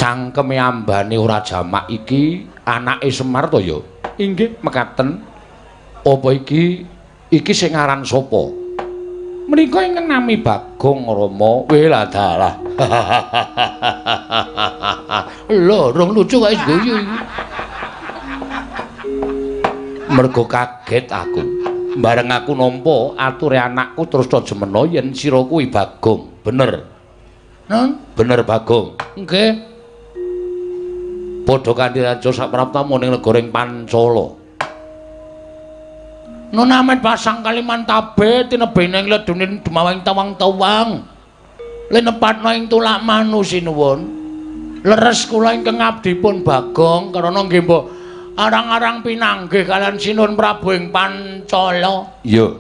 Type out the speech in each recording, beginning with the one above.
Cangkeme ambane ora jamak iki anake Semar to ya? Inggih mekaten. Apa iki iki sing aran sapa? Menika ingkang nami Bagong Rama. Weh dalah. Lho, rong lucu kok wis guyu iki. Mergo kaget aku. Bareng aku nampa ature anakku terus ta jemena yen sira kuwi Bagong. Bener. Nun, bener Bagong. Nggih. Padha kanthi raja sapraptamu ning negara ing Pancala. Nun amet pasang Kalimantabe tinebene ing ledunin dumawang tawang-tawang. Linepatna ing tulak manu sinuwun. Leres kula ingkang abdipun Bagong karana nggih mbok arang-arang pinanggih kalian Sinuwun Prabu ing Pancala. Iya.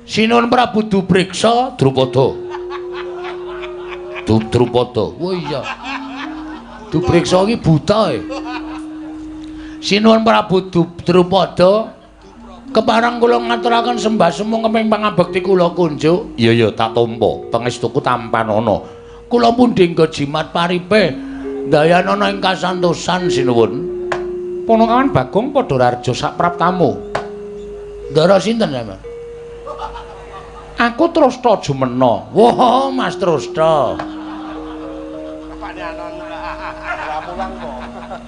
Sinuwun Prabu Dubriksa Drupada. Drupada. Oh iya. Dubriksa iki buta e. Sinuwun Prabu Drupada kepareng kula ngaturaken sembah sumung keping pangabekti kula kunjuk. Iya ya tak tampa. Pangestuku tampanana. Kula pundi nggo jimat paripe ndayanana ing kasantosan sinuwun. Ponokawan Bagong padha rarja sapraptamu. Ndara sinten sampeyan? Aku Trasta Jumena. Wah, Mas Trasta.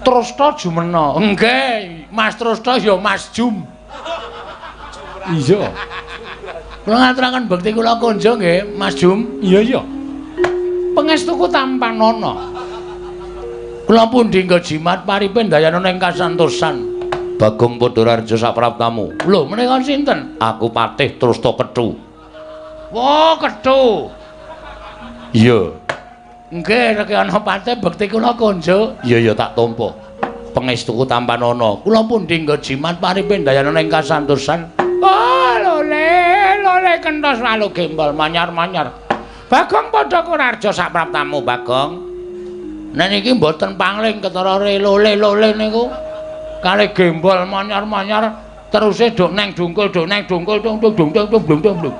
Trasta Jumena. Nggih, Mas Trasta ya Mas Jum. Iya. Kula ngaturaken bekti kula konjo nggih, Mas Jum. Iya iya. Pangestuku tampanana. Kula pundi nggo jimat paripe ndayanana ing kasantosan. Bagong padha rarja sapraptamu. Lho, menika sinten? Aku Patih Trasta Kethu. Wah, Kethu. Iya. Nggih, rek ana patih bekti kula konjuk. Iya iya tak tampa. Pangestuku tampanana. Kula pundi nggo jimat paripe ndayanana ing kasantosan. Oh, lole, lole kentos walu gembol manyar-manyar. Bagong padha kurarja sapraptamu, Bagong. Nek niki mboten pangling ketara lole-lole niku. Kalih gembol manyar-manyar teruse dok neng dungkul dok neng dungkul dung dung dung dung dung dung dung.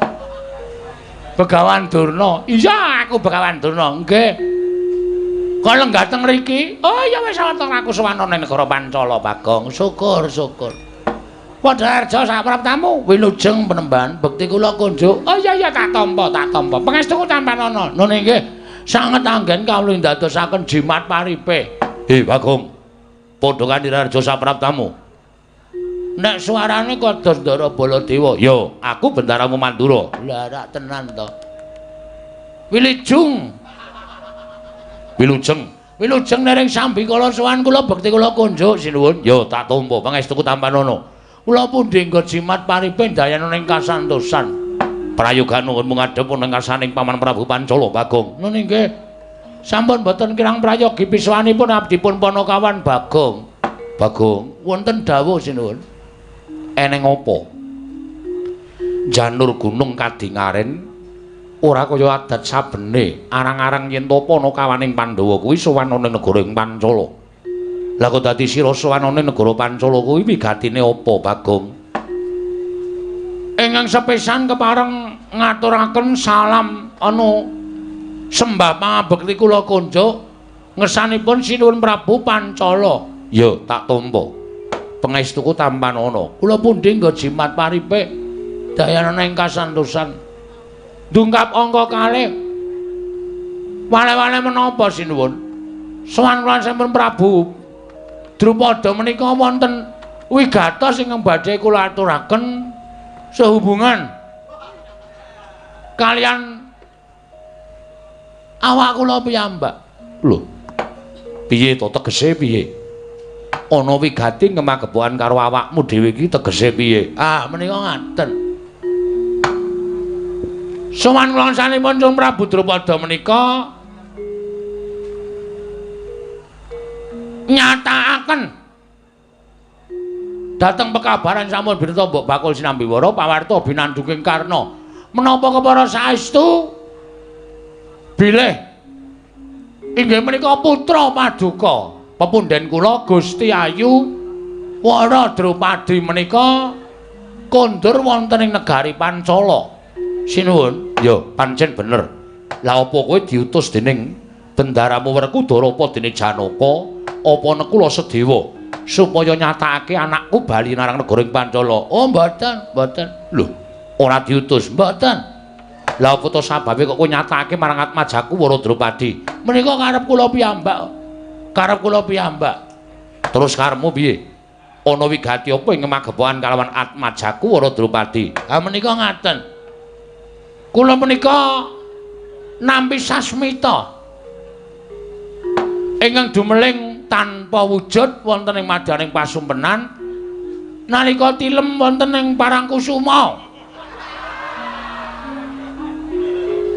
Begawan Durna. Iya, aku Begawan Durna. Nggih. Kok lenggah teng mriki? Oh iya wis wonten aku sowan ning negara Pancala, Bagong. Syukur, syukur. Padha arja sapraptamu wilujeng penemban bekti kula kunjuk. Oh iya iya tak tampa, tak tampa. Pangestuku tampanana. Nun nggih. Sanget anggen kawula ndadosaken jimat paripe. He Bagong. Padha kanthi rarja sapraptamu. Nek suarane kados Ndara Baladewa. Ya, aku bendaramu Mandura. Lah rak tenan to. Wilujeng. Wilujeng. Wilujeng nering sambikala sowan kula bekti kula kunjuk sinuwun. Ya tak tampa pangestuku tampanana. Kula pundi nggo jimat paripe ndayanana ing kasantosan. Prayoga nuwun ngadhep ing ngarsaning Paman Prabu Pancala Bagong. Nun inggih. Sampun boten kirang prayogi pisuwanipun abdipun Panakawan Bagong. Bagong, wonten dawuh sinuwun. Eneng apa? Janur gunung kadingaren ora kaya adat sabene. Arang-arang yen to Panakawaning Pandhawa kuwi sowan ana ning negara ing Pancala. Lah kok dadi sira sowan ana ning negara Pancala kuwi wigatine apa, Bagong? Ingkang sepisan kepareng ngaturaken salam anu sembah pangabekti kula kunjuk ngersanipun Sinuwun Prabu Pancala. Ya, tak tampa. Pangestuku tampanana. Kula pundi nggo jimat paripe dayanana ing kasantosan. Dungkap angka kalih. Wale-wale menapa sinuwun? Sowan kula sampun Prabu Drupada menika wonten wigatos ingkang badhe kula aturaken sehubungan kalian awak kula piyambak. Lho. Piye to tegese piye? Ana wigati ngemagepokan karo awakmu dhewe iki tegese piye? Ah, menika ngaten. Sowan kula sanipun Sang Prabu Drupada menika nyatakaken dhateng pekabaran sampun birta mbok bakul sinambiwara pawarta binandunging Karna. Menapa kepara saestu bilih inggih menika putra paduka pepunden kula Gusti Ayu Wara Drupadi menika kondur wonten ing negari Pancala. Sinuwun. Ya, pancen bener. Lah apa kowe diutus dening Bendaramu Werkudara apa dene Janaka apa Nekula Sedewa supaya nyatakake anakku bali marang negara ing Pancala. Oh, mboten, mboten. Lho, ora diutus, mboten. Lah apa to sababe kok kowe nyatakake marang atmajaku Wara Drupadi? Menika karep kula piyambak. Karep kula piyambak. Terus karepmu piye? Ana wigati apa ing magepokan kalawan atmajaku Wara Drupadi? Ha menika ngaten. Kula menika nampi sasmita ingkang dumeling tanpa wujud wonten ing madyaning pasumpenan nalika tilem wonten ing Parangkusuma.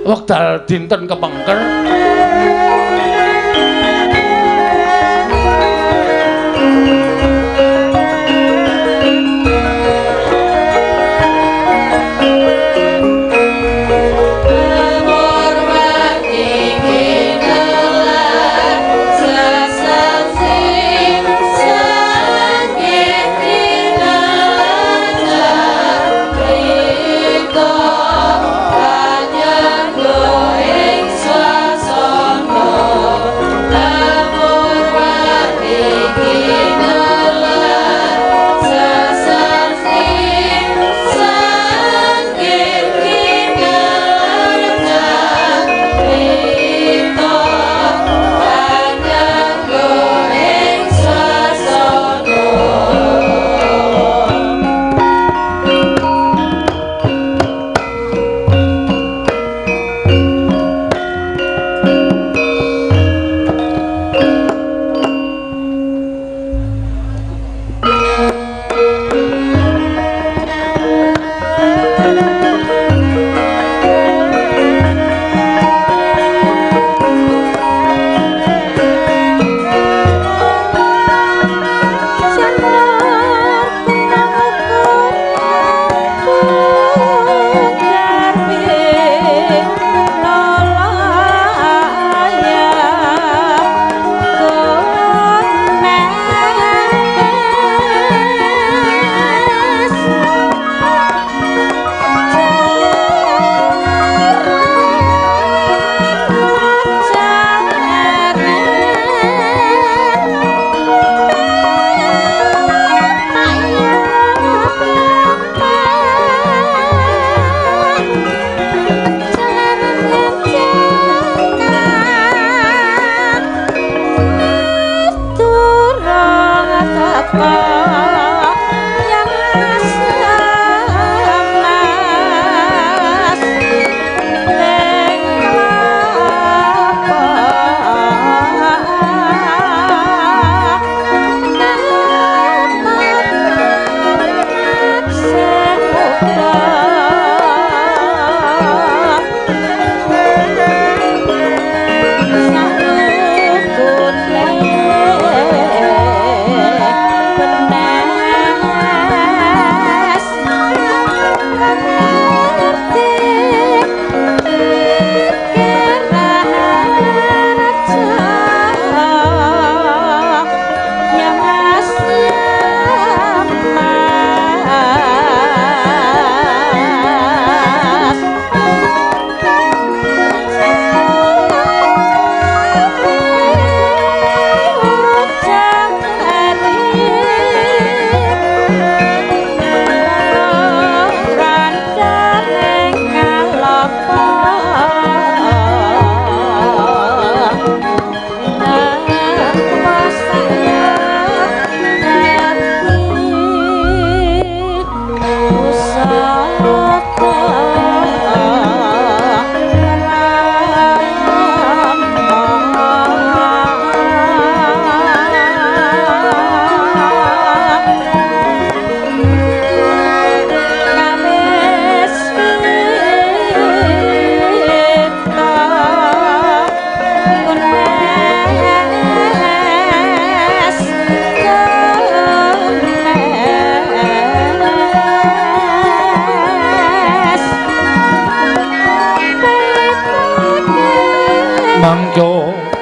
Wekdal dinten kepengker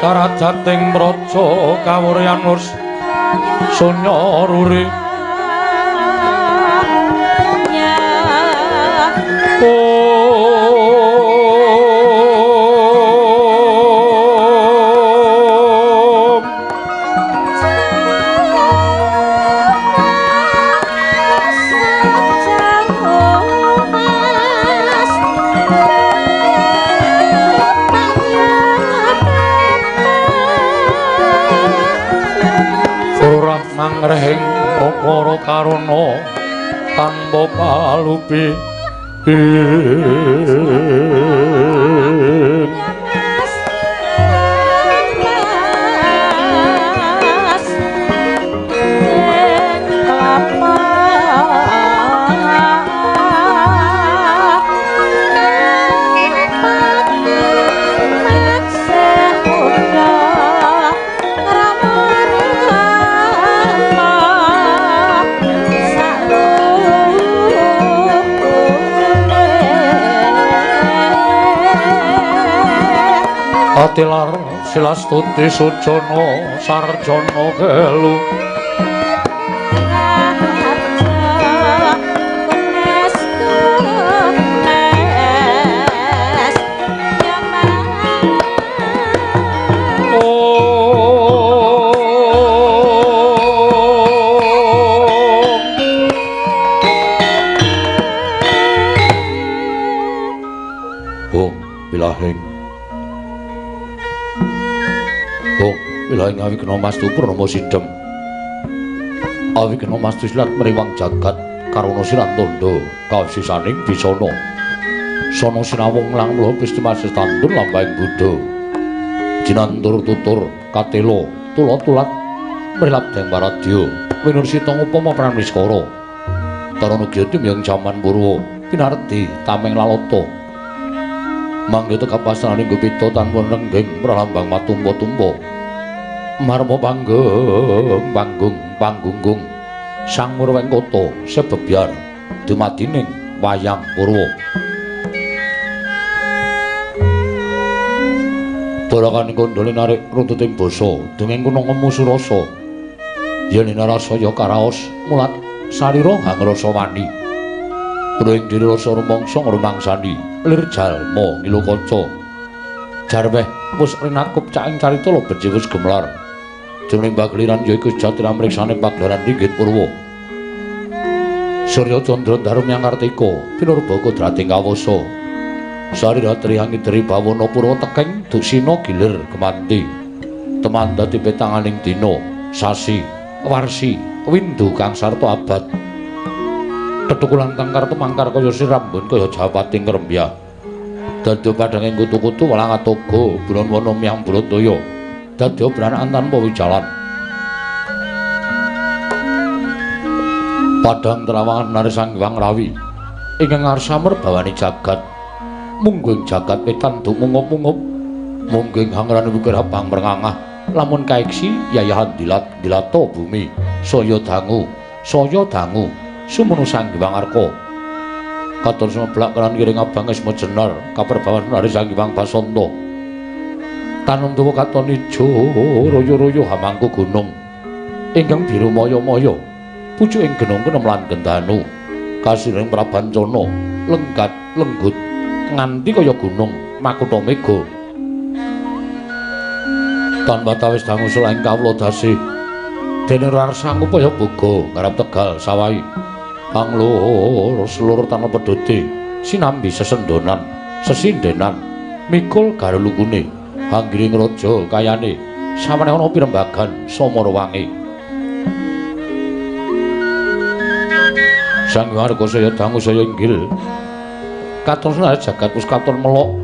Karajating praja kawuryan wus sunya ruri. Mangrehing perkara karana tanpa palupi. Atilar silastuti sujana sarjana kelu Wilaing awigna mastu purnama sidhem. Awigna mastu silat mriwang jagat karuna sirat tandha kawsisaning bisana. Sana sinawung lang mula pisti tandun lambahing Buddha. Jinantur tutur katela tula tulat mrilap deng waradya winursita ngupama pramiskara. Tarana gyati miyang jaman purwa pinardi tameng lalata. Mangga tekapasaning gupita tanpa rengging pralambang matumpa-tumpa. Marma panggung panggung panggunggung sang murwengkata sebebyar dumadining wayang purwa. Barakaning kandhane narik runtuting basa dunging kuna ngemu surasa yen narasaya karaos mulat sarira hangrasa wani ring diri rasa rumangsa ngrumangsani lir jalma ngilu kaca jarweh wis rinakup caking carita lobeji wis gemelar. Jroning bageliran ya iku sejati amriksane pagelaran ringgit purwa. Surya candra daru myang kartika pinurba kodrating kawasa. Sarira trihangidri bawana purwa tekeng duksina gilir gemanti. Teman dadi petanganing dina, sasi, warsi, windu kang sarta abad. Tetukulan kang tumangkar kaya sirambun kaya jawating ngrembyah. Dadi padhanging kutu-kutu walang atoga bulan wana myang Brataya. Dadi branakan tanpa wijalan. Padhang terawangan nari Sang Hyang Rawi ingkang ngarsa merbawani jagat. Mungguing jagat wetan dumungup-mungup. Mungguing hangrane wukir abang mrengangah lamun kaiksi yayahan dilat dilata bumi saya dangu sumunu Sang Hyang Arka. Katon sumeblak kanan kiring abang isma jenar kaperbawan nari Sang Hyang Basanta. Tanung tuwa katon ijo royo-royo hamangku gunung ingkang biru maya-maya pucuking gunung kenem lan gendanu kasiring prabancana lenggat lenggut nganti kaya gunung makutha mega. Tanpa tawis dangu sulaing kawula dasih dene rarsa ngupaya boga ngarep tegal sawahi panglur selur tanpa pedhote sinambi sesendonan sesindenan mikul garulukune hanggiring raja kayane samene ana pirembagan samarawangi. Sang Hyang Arga saya dangu saya inggil katon senar jagat wis katon melok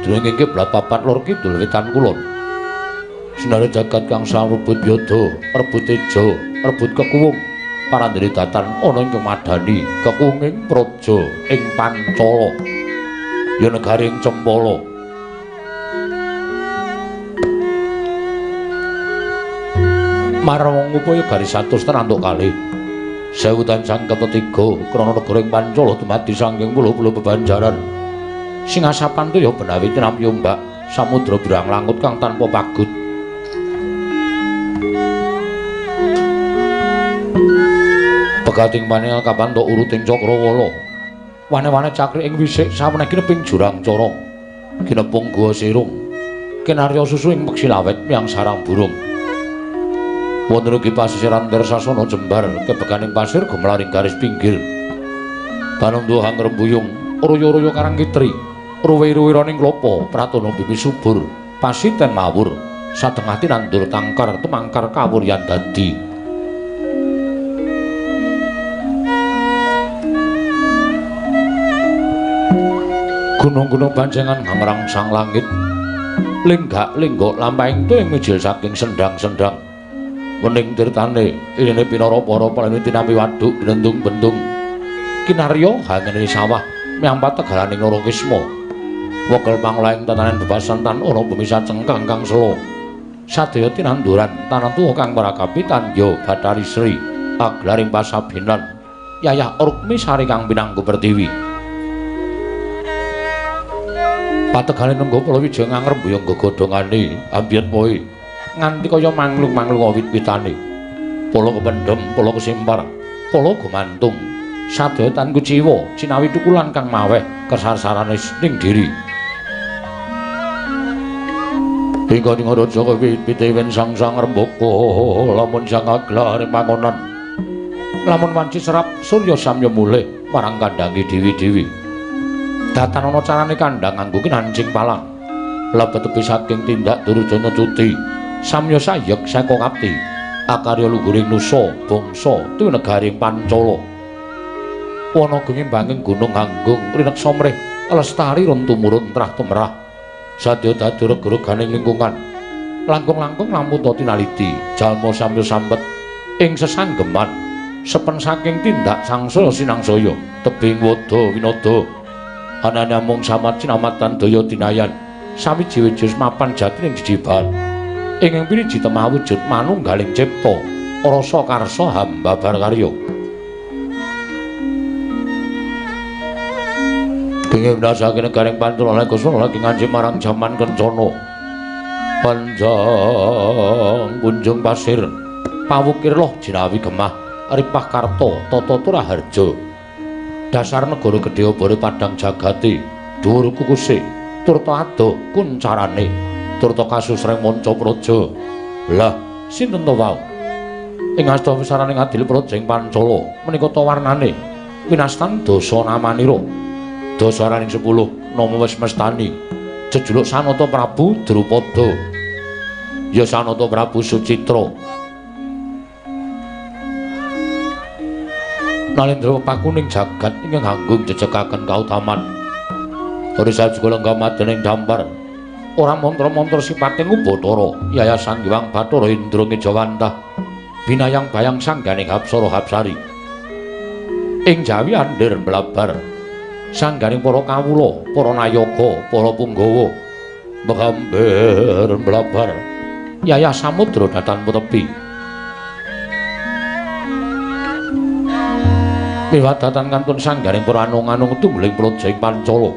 jroning kiblat papat lor kidul wetan kulon. Sinare jagat kang sarebut yada rebut teja rebut kekuwung parandene datan ana ing madani kekunging praja ing Pancala ya negari ing Cempala. Marang upaya garis 100 terantuk kalih sewu tansah ketiga krana negara ing Pancala dumadi saking puluh-puluh bebanjaran sing asapan toya benawi tinampi ombak samudra birang langut kang tanpa pagut. Pegating panel kapantok uruting cakrawala wane-wane cakrik ing wisik sameneh gineping jurang corong ginepung gua sirung kinarya susu ing peksi lawet miyang sarang burung. Wonten ugi pasisiran Sasana jembar kebeganing pasir gumlaring garis pinggir. Tanung duhang rembuyung royo-royo karang kitri ruwe-ruwiraning klapa pratana bumi subur pasiten mawur sadengah tinandur tangkar tumangkar kawuryan dadi. Gunung-gunung panjenengan ngrangsang langit. Lenggak-lenggok lampahing tuwing mijil saking sendang-sendang. Wening tirtane iline pinara para palene tinampi waduk glendung-bendung. Kinarya hangene sawah myampat tegalaning Narakisma. Wekel pangolaing tatanan bebasan tan ana bumi sacengkang kang sela. Sadaya tinanduran tanan tuwa kang marakapi tandya Bathari Sri aglaring pasabinan yayah Rukmi Sari kang pinanggu pertiwi. Pategale nenggo Palawijaya ngangrembuyung gegodhongane ambyet poe nganti kaya manglung-manglung wit-witane. Pala kependhem, pala kesimpar, pala gumantung. Sadaya tan kuciwa cinawi tukulan kang maweh kesarsarane ning diri. Hingga ning raja wit-wite wen sang-sang rembaka lamun sang aglar pangonan. Lamun wanci serap surya samya mulih marang kandhange dewi-dewi. Datan ana carane kandhang nganggo kinancing palang. Lebet tepi saking tindak Durjana cuti samya sayek saka kapti. Akarya luhuring nusa bangsa tuwi negaring Pancala. Wana gemimbanging gunung Hanggung rineksa mrih lestari run tumurun trah tumrah. Sadya dadi reg-reganing lingkungan. Langkung-langkung lamuta tinaliti jalma samya sampet ing sesanggeman sepen saking tindak sangsaya sinangsaya tebing wada winada. Anane mung samat sinamatan daya dinayan sawiji-wiji mapan jatining jejiban. Ingkang piniji temah wujud manunggaling cipta rasa karsa hambabar karya. Kenging ndasake negaring Pancala Guswana lagi nganci marang jaman kencana. Panjang kunjung pasir pawukir loh jinawi gemah ripah karta tata turaharja. Dasar negara gedhe obore padang jagate dhuwur kukuse turta adoh kuncarane turta kasusreng manca praja. Lah sinten to wau? Ing asta wisaraning adil praja ing Pancala menika ta warnane winastan dasa namanira. Dasaraning 10 nama wis mestani jejuluk Sanata Prabu Drupada ya Sanata Prabu Sucitra. Nalendra pakuning jagat ingkang hanggung jejekaken kautaman. Ora sajuga lenggah madening dampar ora mantra-mantra sipating Ubathara Yayasan Hyang Bathara Indra Ngejawantah binayang bayang sangganing Hapsara Hapsari. Ing Jawi andir mblabar sangganing para kawula, para nayaka, para punggawa megamber mblabar yayah samudra datan tepi. Miwadatan kantun sangganing para anung-anung tungguling praja ing Pancala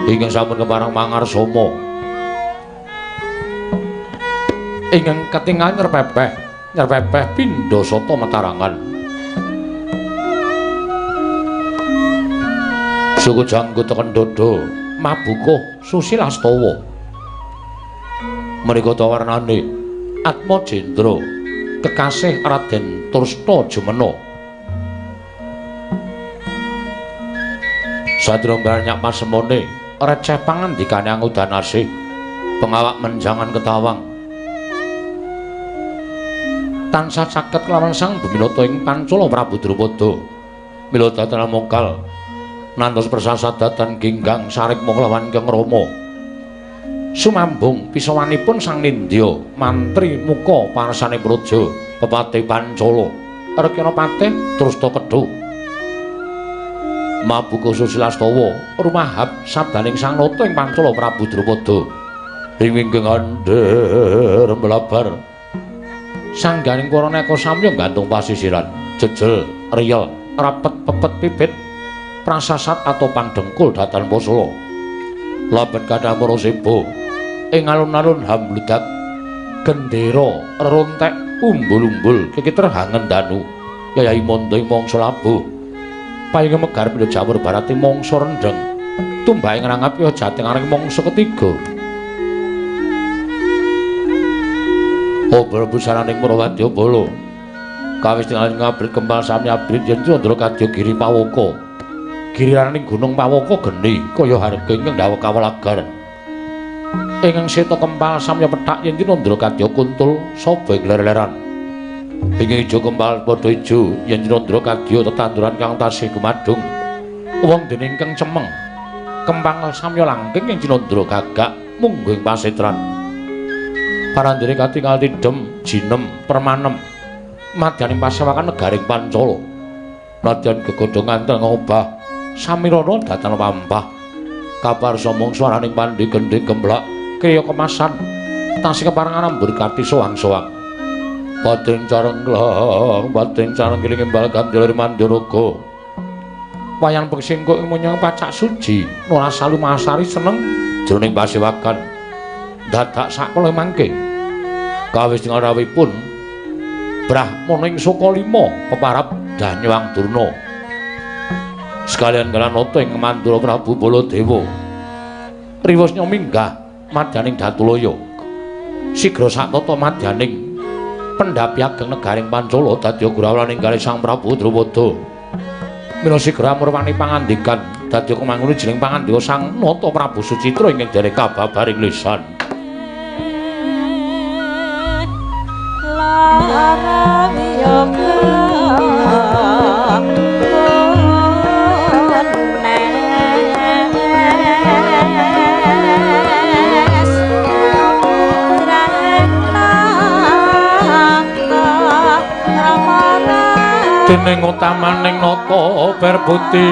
ingkang sampun kepareng mangarsama ingkang ketingal nyerpepeh nyerpepeh pindha sata metarangan. Suku janggut teken dodo mabukuh Susilastawa menika ta warnane Atma Jendra kekasih Raden Trusta Jumena. Sadra banyak pasemone receh pangandikane angudanasih pengawak menjangan ketawang tansah caket kelawan sang Buminata ing Pancala Prabu Drupada mila datan mokal nantos prasasadatan ginggang sarikma kelawan Kang Rama. Sumambung pisawanipun sang nindya mantri muka parsane praja pepate Pancala Rekyana patih Trusta Kedhu Mabuka Susilastawa rumahap sabdaning sang nata ing Pancala Prabu Drupada ing wingking andher mblabar sangganing para neka samya gantung pasisiran jejel riyel rapet pepet pipit prasasat atau pandengkul datan posala laben kathah para seba ing alun-alun hambludak gendera rerontek umbul-umbul kekiter hangen danu yayahi manda ing mangsa labuh payunge megar pindha jawur barate mangsa rendheng tumbake ngrangap ya jateng aring mangsa ketiga. Obor busananing para wadyabala kawis tingal ngabrit kempal sami abrit yen candra kadya giri pawaka giriraning gunung Pawaka geni kaya harga ingkang dhawah kawelagar. Ingkang seta kempal samya pethak yen tinandra kadya kuntul saba ing ler-leran. Ingkang ijo kempal padha ijo yen tinandra kadya tetanduran kang tasih gumadung. Wong dene ingkang cemeng Kempang samya langking ing cinandra gagak mungguing pasetran. Parandene katingal tidhem jinem permanem madyaning pasewakan negaring Pancala. Nadyan gegodhong antel ngobah samirana datan pampah. Kaparsa mung swaraning pandhe gendhe gemblak kriya kemasan tasih keparengan berkati soang-soang. Pating carenglang, pating carenggiling embal gandhara mandaraga. Wayang pengsingkuk ing menyang pacak suci, ora salumasari seneng jroning pasewakan. Dadak sakala mangke. Kawis rawuhipun Brahmana ing Sukalima peparab Danyang Durna. Sekalian kalanata ing Mandura Prabu Baladewa. Riwasnya minggah madyaning Datulaya. Sigra satata madyaning pendhapi ageng negaring Pancala dadi gurawaning kalih Sang Prabu Drupada. Mila sigra murwani pangandikan dadi kumanguni jeneng pangandika Sang Nata Prabu Sucitra ingkang jare kababaring lisan. Lara wiyoga dening utamaning nata perbuti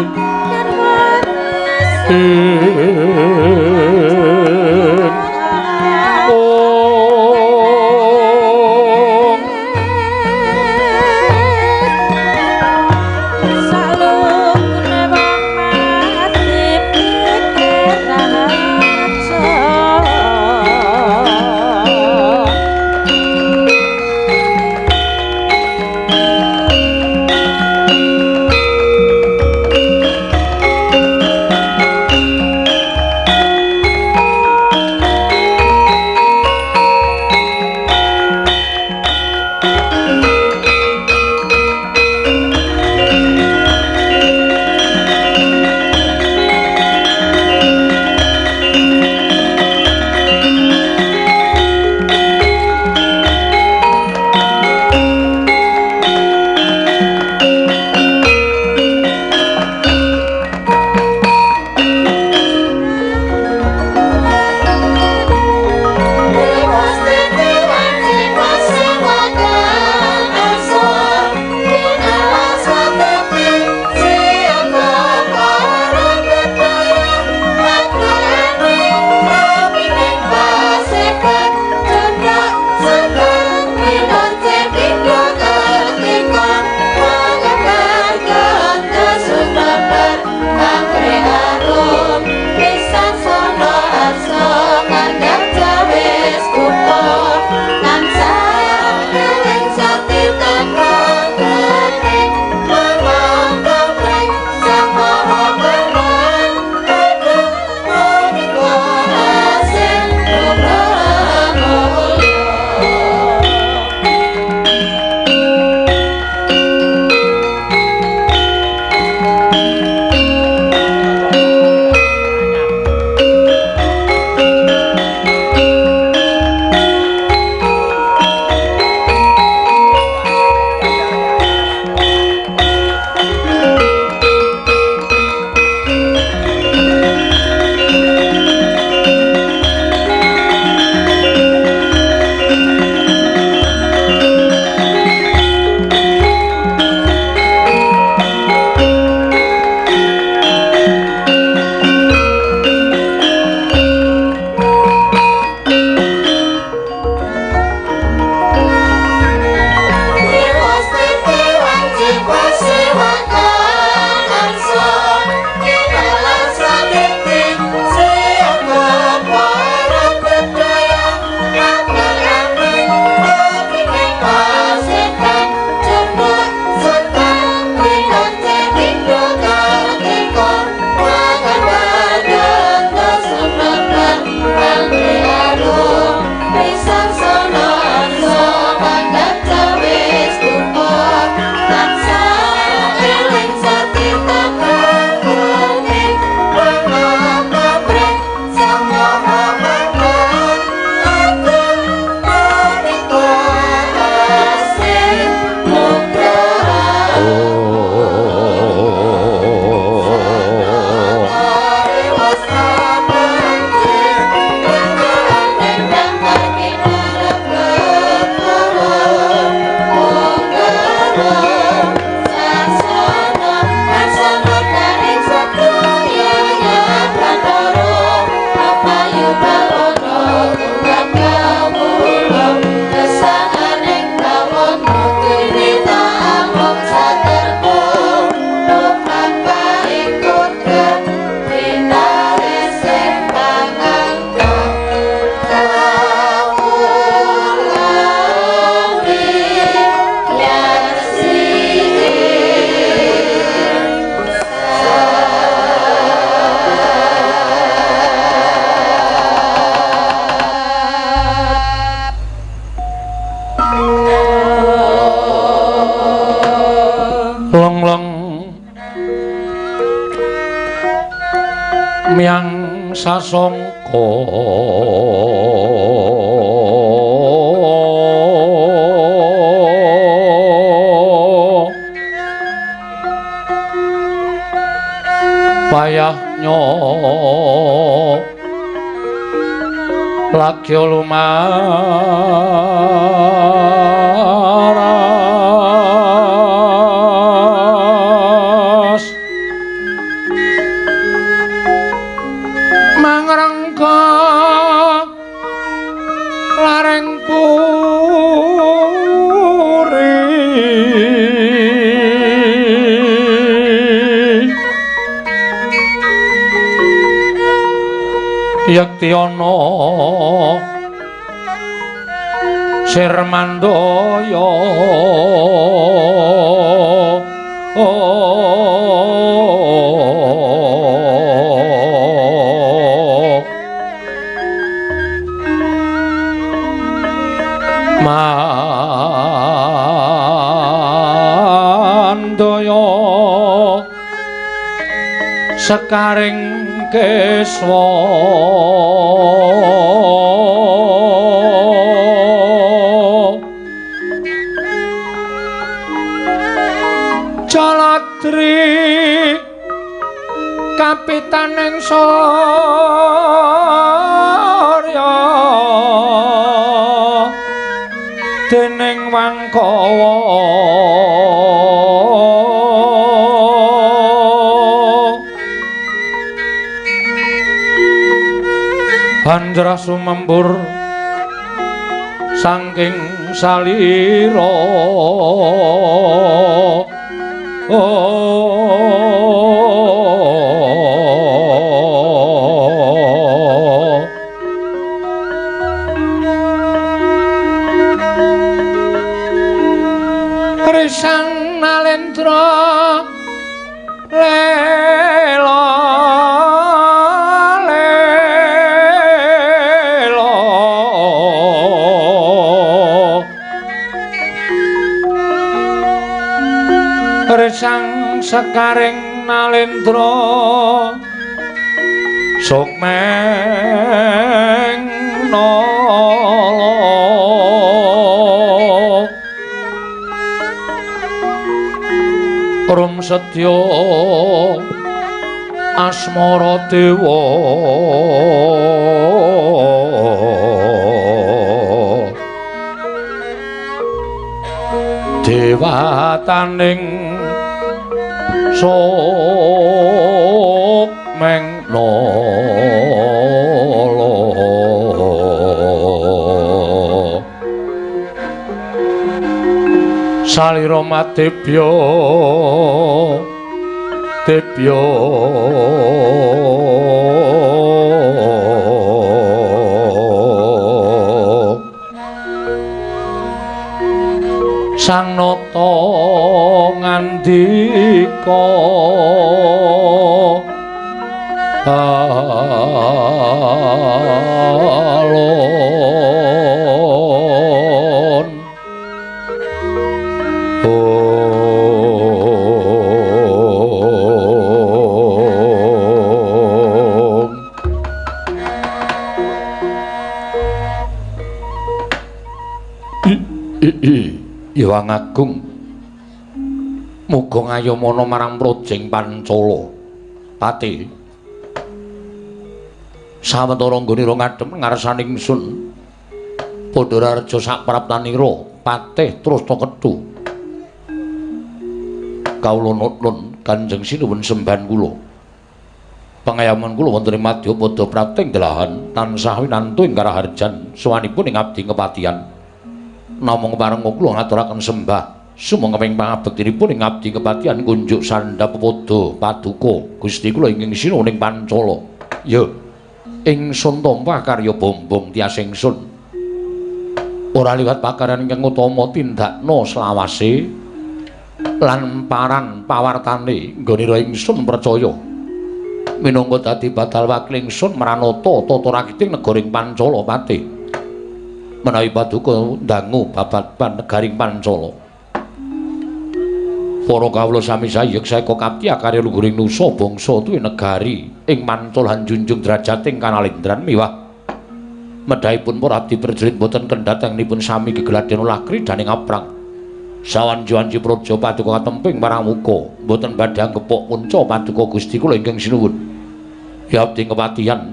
Myang sasongko payahnya lagi lumaras mangrengka lareng puri yekti ana Sirmandaya Mandaya sekaring keswa Jaladri kapitaning surya dening Wangkawa Hanjrah sumembur saking salira. Risang nalendra lela lela Risang sekaring nalendra sukmeng nala Rum setya asmara dewa dewataning sukmeng nala Salira madebya debya Sang Nata ngandika alon Hyang Agung muga ngayomana marang Projeng Pancala Pati sawetara nggonira ngadhep ngarsane ingsun Pandharareja sapraptanira patih Trasta Ketu kawula nuwun Kanjeng Sinuwun sembahan kula pangayaman kula wonten ing madyapada prapting delahan tansah winantu ing karaharjan sowanipun ing abdi kepatihan namung parenga kula ngaturaken sembah sumangga ing pangabektinipun ing abdi kepatihan kunjuk sandhap pepada paduka Gusti kula ingkang sinuwun ing Pancala. Ya ingsun tampa karya bombong tias ingsun ora liwat pakaryan ingkang utama tindakna selawase lan paran pawartane nggonira ingsun percaya minangka dadi badal wakil ingsun mranata tata rakiting negara ing Pancala Pati menawi paduka ndangu babagan negaring Pancala. Para kawula sami sayek saeka kapti akarya luhuring nusa bangsa tuwi negari ing manca lan junjung drajating kanalendran miwah medhahipun para abdi prajurit boten kendhat anggenipun sami gegladhen olah kridaning aprang. Sawanci-wanci praja paduka katemping marang muka boten badhe anggepok punca paduka Gusti kula ingkang sinuwun. Ya abdi kepatihan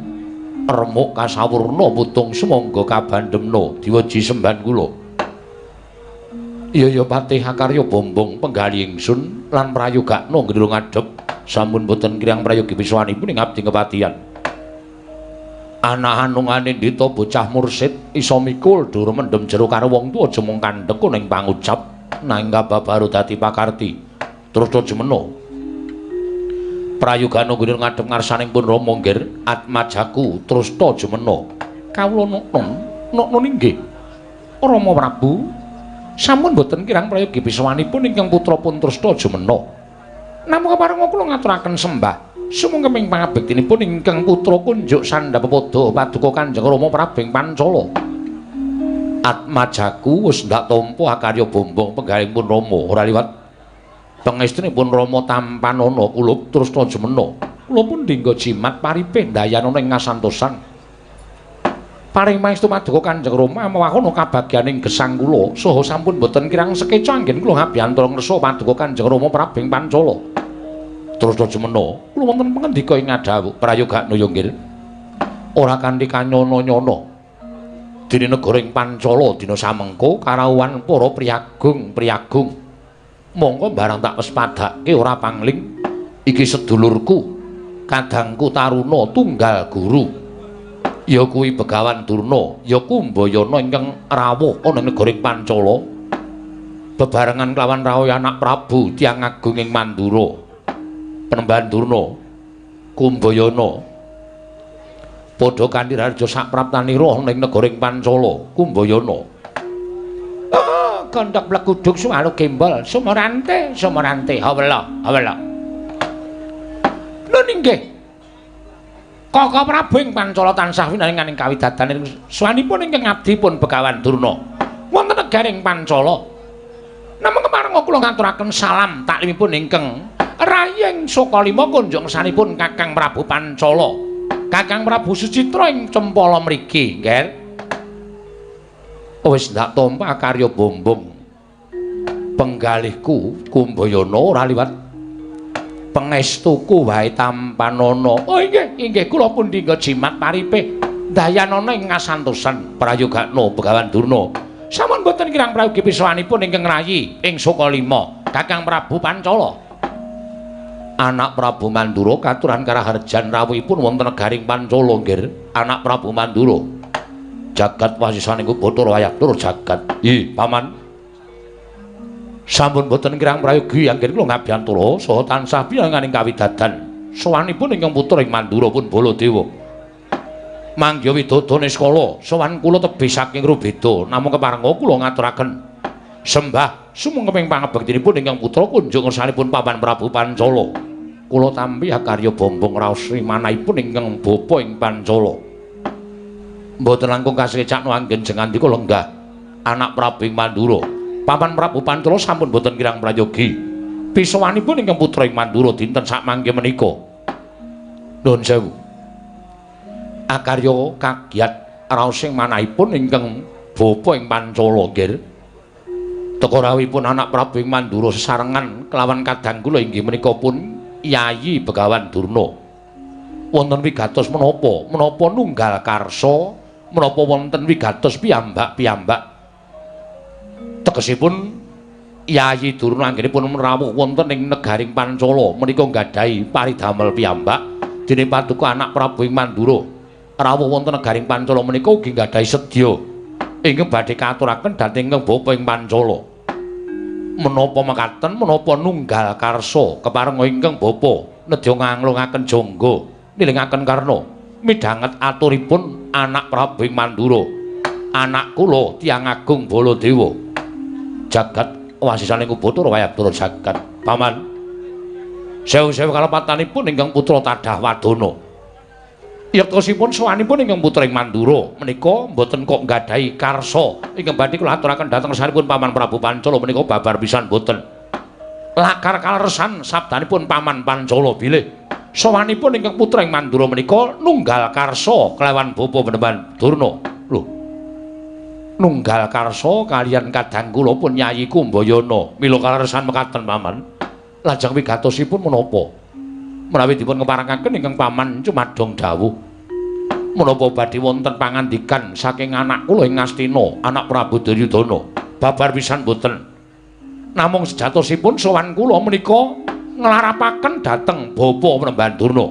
remuk kasawurna putung sumangga kabandemna diweji sembahan kula. Iya ya patih akarya bombong penggalih ingsun lan prayogakna gendro ngadhep sampun boten kirang prayogi piswanipun ing abdi kepatihan. Anak anungane ndita bocah mursid iso mikul dur mendem jero karo wong tuwa aja mung kandhek ning pangucap nanging kababaru dadi pakarti. Terus jemena. Prayogana gendro ngadhep ngarsaning pun Rama nggir atmajaku terus ta jemena. Kawula noknon noknon inggih. Rama Prabu sampun boten kirang prayogi piswanipun ingkang putra pun Tresta jemena. Namung keparenga kula ngaturaken sembah sumangga ing pangabektinipun ingkang putra kunjuk sandhapepada paduka Kanjeng Rama Prabu ing Pancala. Atmajaku wis ndak tampa akarya bombong penggalihipun Rama ora liwat pangestunipun Rama tampanana kula Tresta jemena. Kula pun dinggo jimat paripih ndayanana ing ngasantosan. Paring pangestu paduka Kanjeng Rama mawahono kabagyaning gesang kula saha sampun boten kirang sekeca anggen kula ngabiyantara ngresa paduka Kanjeng Rama Prabu ing Pancala. Terus jemena kula wonten pangandika ing ngadhawuh prayogakna ya nggih. Ora kanthi kanyono-nyono. Dene negara ing Pancala dina samengko karawuhan para priyagung-priyagung. Mongko barang tak wespadake ora pangling iki sedulurku kadangku taruna tunggal guru. Ya kuwi Begawan Durna, ya Kumbayana ingkang rawuh ana ing negara Pancala. Bebarengan kelawan rawuh anak Prabu tiyang agung ing Mandura. Penembahan Durna, Kumbayana padha kanthi raja sapraptanira ana ing negara Pancala, Kumbayana. Oh, kondhok pleguduk suwalu gembol, sumorante, sumorante, hawela, hawela. Nun inggih. Kaka Prabu ing Pancala tansah winaringaning kawidadan swanipun ingkang abdi pun Begawan Durna. Wonten negaring Pancala. Namung keparenga kula ngaturaken salam taklimipun ingkang rayeng Sukalima kunjung sanipun Kakang Prabu Pancala. Kakang Prabu Sucitra ing Cempala mriki, nggih. Wis ndak tampa karya bombong. Penggalihku Kumbayana ora liwat pangestuku wae tampanana. Oh inggih, inggih kula pun dinggo jimat paripih dayanana ing ngasantosan prayogakna Begawan Durna. Sampun boten kirang prayogi piswanipun ingkang rayi ing Sukalima, Kakang Prabu Pancala. Anak Prabu Mandura katuran karaharjan rawuhipun wonten negaring Pancala nggih. Anak Prabu Mandura. Jagat wasisaning Bathara wayah tur jagat. Ih, paman. Sampun boten kirang prayogi anggen kula ngabiyantara saha tansah piyanganing kawidadan. Sowanipun ingkang putra ing Mandura pun Baladewa. Mangya widodo niskala sowan kula tebih saking rubeda namung keparenga kula ngaturaken sembah sumangga ing pangabektinipun ingkang putra kunjung ngersanipun Paman Prabu Pancala. Kula tampi akarya bombong raos manahipun ingkang bapa ing Pancala. Mboten langkung kasekecakno anggen jengandika lenggah anak Prabu ing Mandura. Paman Prabu Pancala sampun boten kirang prayogi. Pisowanipun ingkang putra ing Mandura dinten sakmangke menika. Nuwun sewu. Akarya kagiat raosing manahipun ingkang bapa ing Pancala nggih. Teka rawuhipun anak Prabu ing Mandura sesarengan kelawan kadang kula inggih menika pun Yayi Begawan Durna. Wonten wigatos menapa? Menapa nunggal karsa? Menapa wonten wigatos piyambak-piyambak? Tegesipun Yayi Durna anggenipun rawuh wonten ing negaring Pancala menika nggadahi paridamel piyambak dene paduka anak Prabu ing Mandura rawuh wonten negaring Pancala menika ugi nggadahi sedya ingkang badhe katuraken dhateng ingkang bapa ing Pancala. Menapa mekaten menapa nunggal karsa keparenga ingkang bapa nedya nganglungaken jangga nilingaken karna midhanget aturipun anak Prabu ing Mandura anak kula tiyang agung Baladewa. Jagat wasisaning Bathara wayah turun jagat. Paman. Sewu-sewu kalepatanipun ingkang putra tadah wadana. Yektosipun sowanipun ingkang putra ing Mandura menika mboten kok nggadahi karsa ingkang badhe kula aturaken dhateng sanipun Paman Prabu Pancala menika babar pisan mboten. Lakar kaleresan sabdanipun Paman Pancala bilih sowanipun ingkang putra ing Mandura menika nunggal karsa kelawan Bapa Panembahan Durna. Lho. Nunggal karsa kaliyan kadang kula pun Yayi Kumbayana. Mila kaleresan mekaten Paman. Lajeng wigatosipun menapa? Menawi dipun keparengaken ingkang Paman cumadong dawuh. Menapa badhe wonten pangandikan saking anak kula ing Ngastina, anak Prabu Duryudana? Babar pisan boten. Namung sejatosipun sowan kula menika nglarapaken dhateng Bapa Panembahan Durna.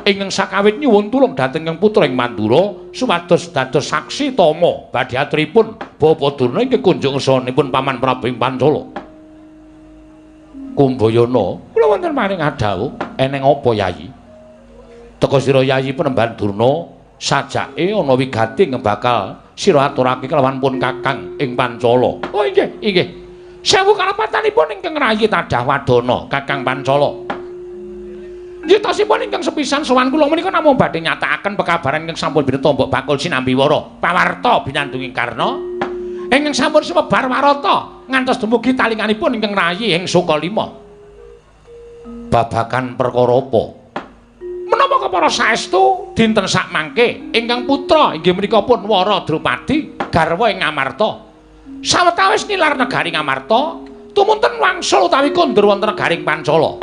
Ingkang sakawit nyuwun tulung dhateng ingkang putra ing Mandura supados dados saksi tama badhe aturipun Bapa Durna ingkang kunjung ngersanipun Paman Prabu ing Pancala. Kumbayana, kula wonten maring adhawuh, eneng apa Yayi? Teka sira Yayi Panembahan Durna sajake ana wigati ingkang bakal sira aturake kelawan pun Kakang ing Pancala. Oh inggih, inggih. Sewu kalepatanipun ingkang rayi tadah wadana Kakang Pancala. Nyritosipun ingkang sepisan sowan kula menika namung badhe nyatakaken pekabaran ingkang sampun bineta mbok bakul sinambi wara pawarta binandunging Karna ingkang sampun sumebar warata ngantos dumugi talinganipun ingkang rayi ing Sukalima. Babagan perkara apa? Menapa kepara saestu dinten sakmangke ingkang putra inggih menika pun Wara Drupadi garwa ing Ngamarta. Sawetawis nilar negari Ngamarta, tumunten wangsul utawi kondur wonten negaring Pancala.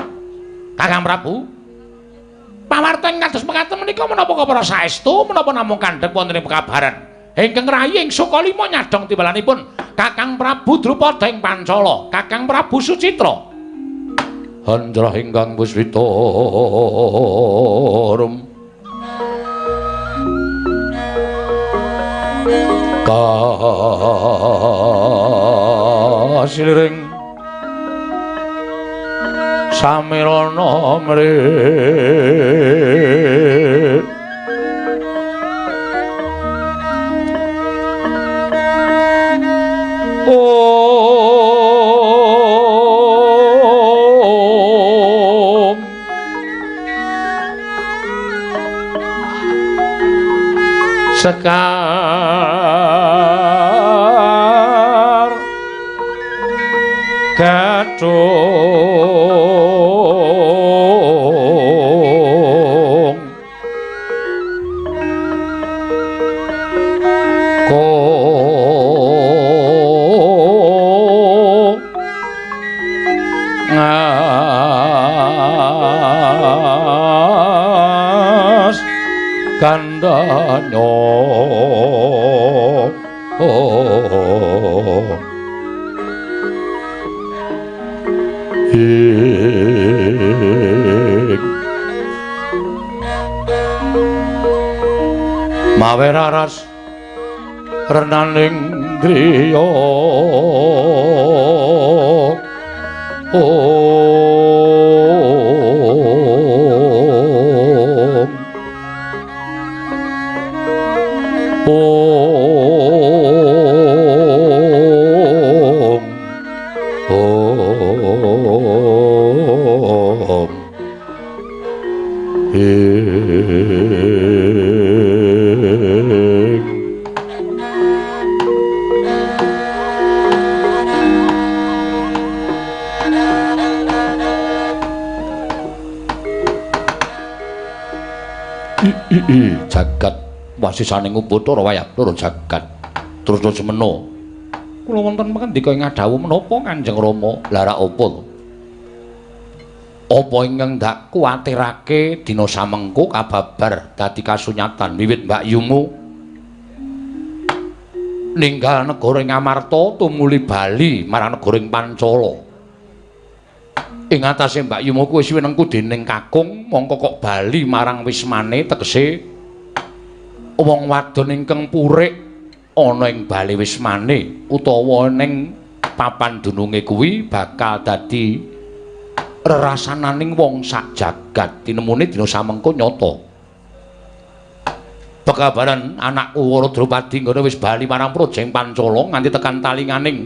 Kakang Prabu, pawarta ing kados mekaten menika menapa kepara saestu menapa namung kandhek wonten ing pekabaran ingkang rayi ing Sukalima nyadhong timbalanipun Kakang Prabu Drupada ing Pancala, Kakang Prabu Sucitra. Handrah ingkang puswita rum kasiliring samirana mri Om Sekar Gadung Ko Ngas Kandanyo Mawe raras renaning griya Om Om Om Ing jagat wasisaning Upacara wayah loro jagat terus semena. Kula wonten pangandika ing adhawuh menapa Kanjeng Rama? Lah ra apa to? Apa ingkang ndak kuwatirake dina samengko kababar dadi kasunyatan wiwit mbakyumu ninggal negara ing Amarta tumuli bali marang negara ing Pancala. Ing atase mbakyumu kuwi wis winengku dening kakung, mongko kok bali marang wismane tegese wong wadon ingkang purik ana ing bali wismane utawa ning papan dununge kuwi bakal dadi rerasananing wong sak jagat. Tinemune dina samengko nyata. Pekabaran anakku Wara Drupadi nggone wis bali marang Praja ing Pancala nganti tekan talinganing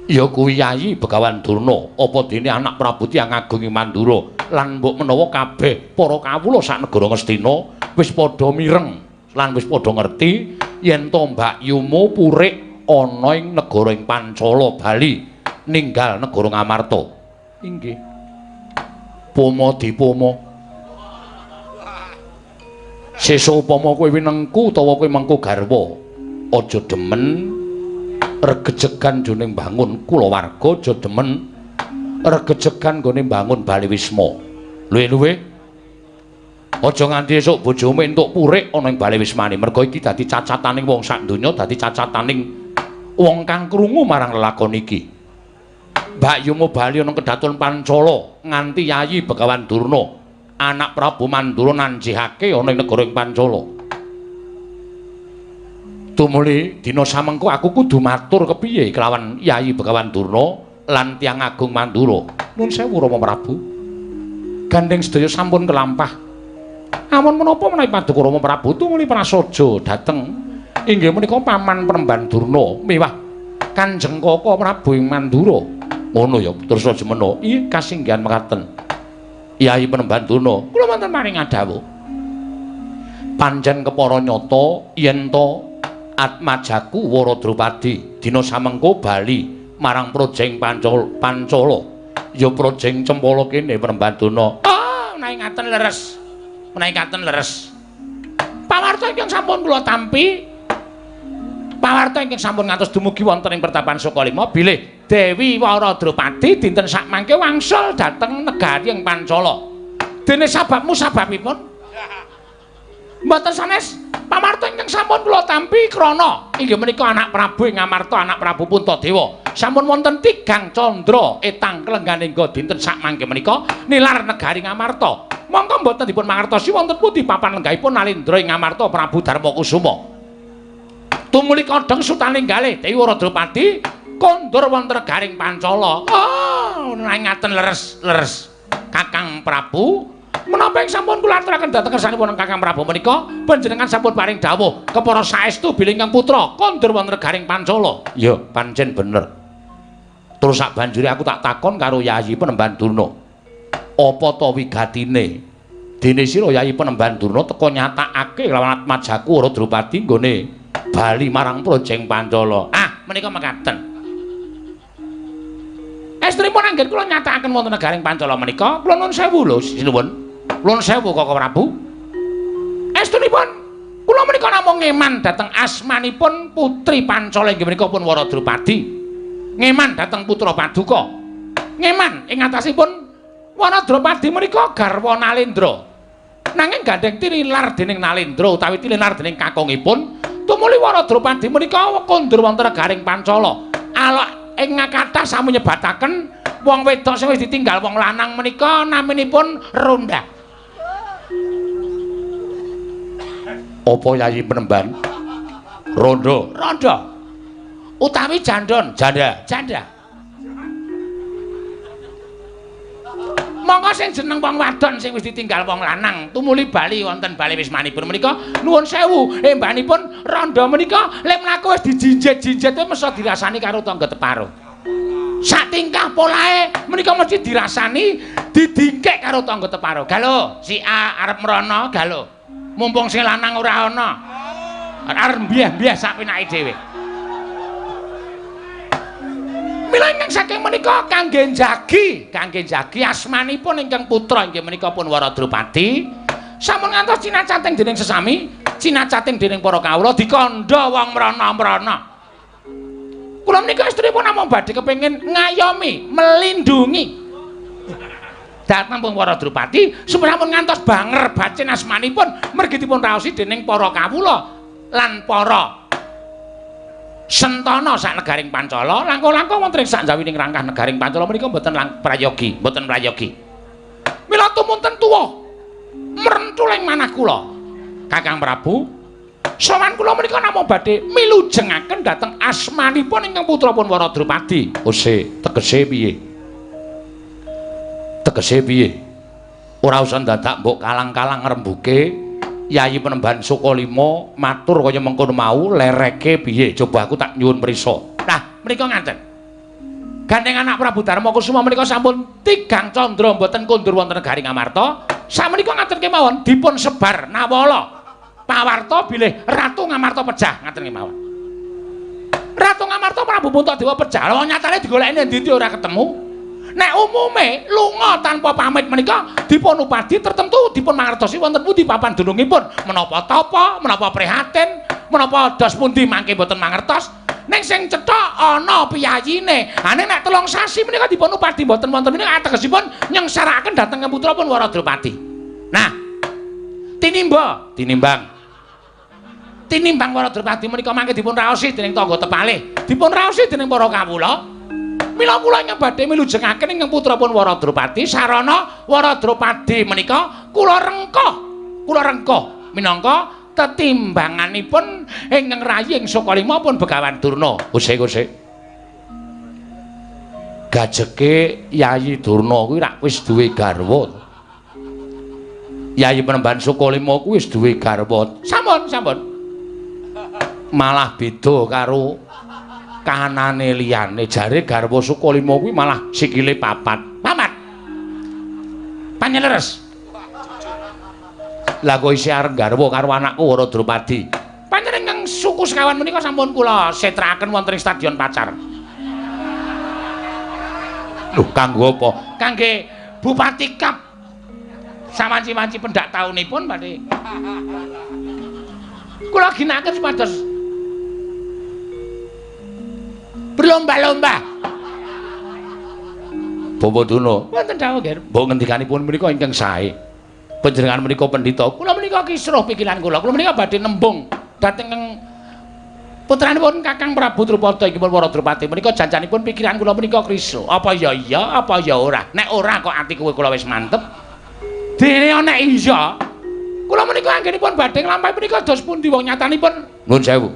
ya kuwi Yayi Begawan Durna, apa dene anak Prabu Tiyang Agung ing Mandura lan mbok menawa kabeh para kawula sak negara Ngastina wis padha mireng lan wis padha ngerti yen to mbakyumu purik ana ing negara ing Pancala bali ninggal negara Ngamarta. Inggih. Pomo dipomo. Sesuk upama kowe winengku utawa kowe mengku garwa, aja demen regejegan jroning bangun kulawarga, aja demen regejegan nggone bangun Bali Wisma. Luwe-luwe aja nganti esuk bojomu entuk purik ana ing Bali Wismane, merga iki dadi cacataning wong sak donya, dadi cacataning wong kang krungu marang lelakon iki. Mbakyumu bali ana kedaton Pancala nganti Yayi Begawan Durna, anak Prabu Mandura nanjihake ana ing negara ing Pancala. Tumuli dina samengko aku kudu matur kepiye kelawan Yayi Begawan Durna lan tiyang agung Mandura. Nuwun sewu Rama Prabu. Gandeng sedaya sampun kelampah. Amun menapa menawi paduka Rama Prabu tumuli prasaja dhateng inggih menika paman Premban Durna miwah Kanjeng Kaka Prabu ing Mandura. Ngono ya terus aja mena. Iya kasinggihan mekaten. Yayi Premban Durna, kula wonten paring adhawuh. Pancen kepara nyata yen to atmajaku Wara Drupadi dina samengko bali marang Projeng Pancala. Ya Projeng Cempala kene Premban Durna. Oh, menawi ngaten leres. Menawi ngaten leres. Pawarta ingkang sampun kula tampi, pawarta ingkang sampun ngantos dumugi wonten ing Pertapan Sukalima bilih Dewi Wara Drupadi dinten sakmangke wangsul dhateng negari ing Pancala. Dene sababmu sababipun? Mboten sanes. Pamarta ingkang sampun kula tampi krana inggih menika anak Prabu ing Ngamarta, anak Prabu Puntadewa. Sampun wonten tigang candra etang klengganingga dinten sakmangke menika nilar negari Ngamarta. Mongko mboten dipun mangertosi wonten pundi papan lenggahipun Nalendra ing Ngamarta Prabu Darmakusuma. Tumuli kodheng sutaning galih Dewi Wara Drupadi kondur wonten negaring Pancala. Oh, ngaten leres-leres. Kakang Prabu, menapa ing sampun kula aturaken dhateng kersanipun Kakang Prabu menika panjenengan sampun paring dawuh kepara saestu bilih ingkang putra kondur wonten negaring Pancala. Ya, pancen bener. Terus sak banjure aku tak takon karo Yayi Penemban Durna. Apa to wigatine? Dene sira Yayi Penemban Durna teka nyatakake lawan atmajaku Wara Drupadi nggone bali marang Projeng Pancala. Ah, menika mekaten. Estrinipun anggen kula nyatakaken wonten negaring Pancala menika, kula nuwun sewu lho, sinuwun. Nuwun sewu Kaka Prabu. Estunipun kula menika namung ngeman dhateng asmanipun putri Pancala inggih menika pun Wara Drupadi. Ngeman dhateng putra paduka. Ngeman ing atasipun Wara Drupadi menika garwa Nalendra. Nanging gandeng tinilar dening Nalendra utawi tinilar dening kakungipun, tumuli Wara Drupadi menika kondur wonten negaring Pancala. Alok ing kathah sampun nyebataken wong wedok sing wis ditinggal wong lanang menika naminipun Ronda. Apa Yayi Penemban? Rondo. Rondo. Utawi jandon, janda, janda. Monggo sing jeneng wong wadon sing wis ditinggal wong lanang tumuli bali wonten bali wismanipun menika nuwun sewu embanipun rondo menika lek mlaku wis dijinjit-jinjit mesa dirasani karo tangga teparo. Sak tingkah polahe menika mesti dirasani didingkek karo tangga teparo. Galo, si A arep mrono, galo. Mumpung sing lanang ora ana. Arep mbiah-mbiah sak penake dhewe. Mila ingkang saking menika kangge njagi asmanipun ingkang putra inggih menika pun Wara Drupadi sampun ngantos cinacating dening sesami, cinacating dening para kawula dikandha wong mrana-mrana. Kula menika estrinipun namung badhe kepengin ngayomi, melindungi dhateng pun Wara Drupadi supaya sampun ngantos banger bacin asmanipun mergi dipun raosi dening para kawula lan para sentana sak negaring Pancala. Langkung-langkung wonten ing sakjawining rangkah negaring Pancala menika mboten prayogi, mboten prayogi. Mila tumunten tuwa mrentul ing manah kula. Kakang Prabu, sowan kula menika namung badhe milujengaken dhateng asmanipun ingkang putra pun Wara Drupadi. Ose, tegese piye? Tegese piye? Ora usah dadak mbok kalang-kalang ngrembuke. Yayi Penemban Sukalima matur kaya mengkono mau lereke piye? Coba aku tak nyuwun prisa. Nah, menika ngaten. Gandeng anak Prabu Darmakusuma menika sampun tigang candra mboten kondur wonten negari Ngamarta. Samenika ngaten kemawon dipun sebar nawala pawarta bilih Ratu Ngamarta pejah ngaten kemawon. Ratu Ngamarta Prabu Puntadewa pejah. Lha nyatane digoleki endi-endi ora ketemu. Nek umume lunga tanpa pamit menika dipun upadi tertentu dipun mangertosi wonten pundi papan dunungipun, menapa tapa, menapa prihatin, menapa dos pundi mangke mboten mangertos. Ning sing cetha ana piyayine. Ha nek 3 sasi menika dipun upadi mboten wonten menika ategesipun nyengsarakaken dhateng putra pun Wara Drupadi. Nah, tinimba, tinimbang. Tinimbang Wara Drupadi menika mangke dipun raosi dening tangga tepalih, dipun raosi dening para kawula. Mila kula ingkang badhe milujengaken ingkang putra pun Wara Drupadi sarana Wara Drupadi menika kula rengkuh minangka tetimbanganipun ingkang rayi ing Sukalima pun Begawan Durna. Usik-usik. Gajeke Yayi Durna kuwi rak wis duwe garwa. Yayi Penemban Sukalima kuwi wis duwe garwa. Sampun, sampun. Malah beda karo kahanane liyane. Jare garwa Sukalima kuwi malah sikile papat. Papat. Panjeleres. Lah kok isih arep garwa karo anakku Wara Drupadi. Panjenengan suku sekawan menika sampun kula setrakaken wonten ing Stadion Pacar. Lho, kanggo apa? Kangge Bupati Kap. Sawanci-wanci pendak taunipun badhe. Kula ginakaken supados berlomba-lomba. Bapak Durna, wonten dawuh nggih. Mbok ngendikanipun menika ingkang sae. Panjenengan menika pendhita, kula menika kisruh pikiran kula. Kula menika badhe nembung dhateng putranipun Kakang Prabu Drupada inggih pun Wara Drupadi menika janjanipun pikiran kula menika kisruh. Apa ya iya, apa ya ora? Nek ora kok ati kowe kula wis mantep. Dene nek iya, kula menika anggenipun badhe nglampahi menika dos pundi wong nyatanipun nuwun sewu.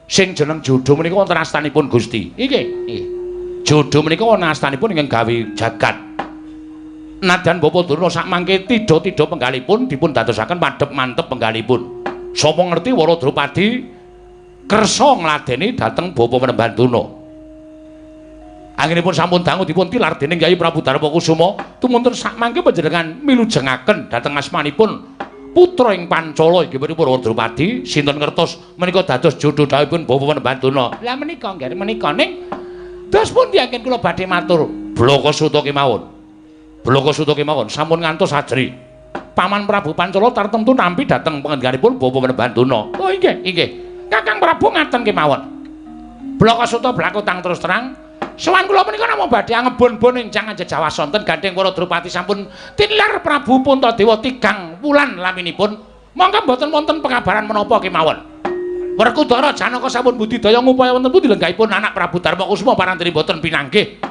Sing jeneng jodho menika wonten astanipun Gusti. Nggih, nggih. Jodho menika wonten astanipun ingkang gawe jagat. Nadyan Bapak Durna sakmangke tidha-tidha penggalipun dipun dadosaken madhep mantep penggalipun. Sapa ngerti Wara Drupadi kersa ngladeni dhateng Bapak Penemban Durna. Anggenipun sampun dangu dipun tilar dening Kyai Prabu Darmakusuma, tumunten sakmangke panjenengan milujengaken dhateng asmanipun putra ing Pancala inggih punika Wara Drupadi, sinten ngertos menika dados jodho dhawuhipun Bapak Penemban Durna. Lah menika nggih menika ning dos pundi anggen kula badhe matur Blaka Suta kemawon. Blaka Suta kemawon sampun ngantos ajri. Paman Prabu Pancala tartemtu nampi dhateng pangendhikanipun Bapak Penemban Durna. Oh inggih, inggih. Kakang Prabu ngaten kemawon. Blaka Suta blakutang terus terang. Sowan kula menika namung badhe angebon-bon enjang anjejawa sonten gandheng Wara Drupadi sampun tilar Prabu Puntadewa 3 wulan laminipun. Monggo mboten wonten pekabaran menapa kemawon. Werkudara Janaka sampun budidaya ngupaya wonten pundi lenggahipun anak Prabu Darmakusuma parantri mboten pinanggih.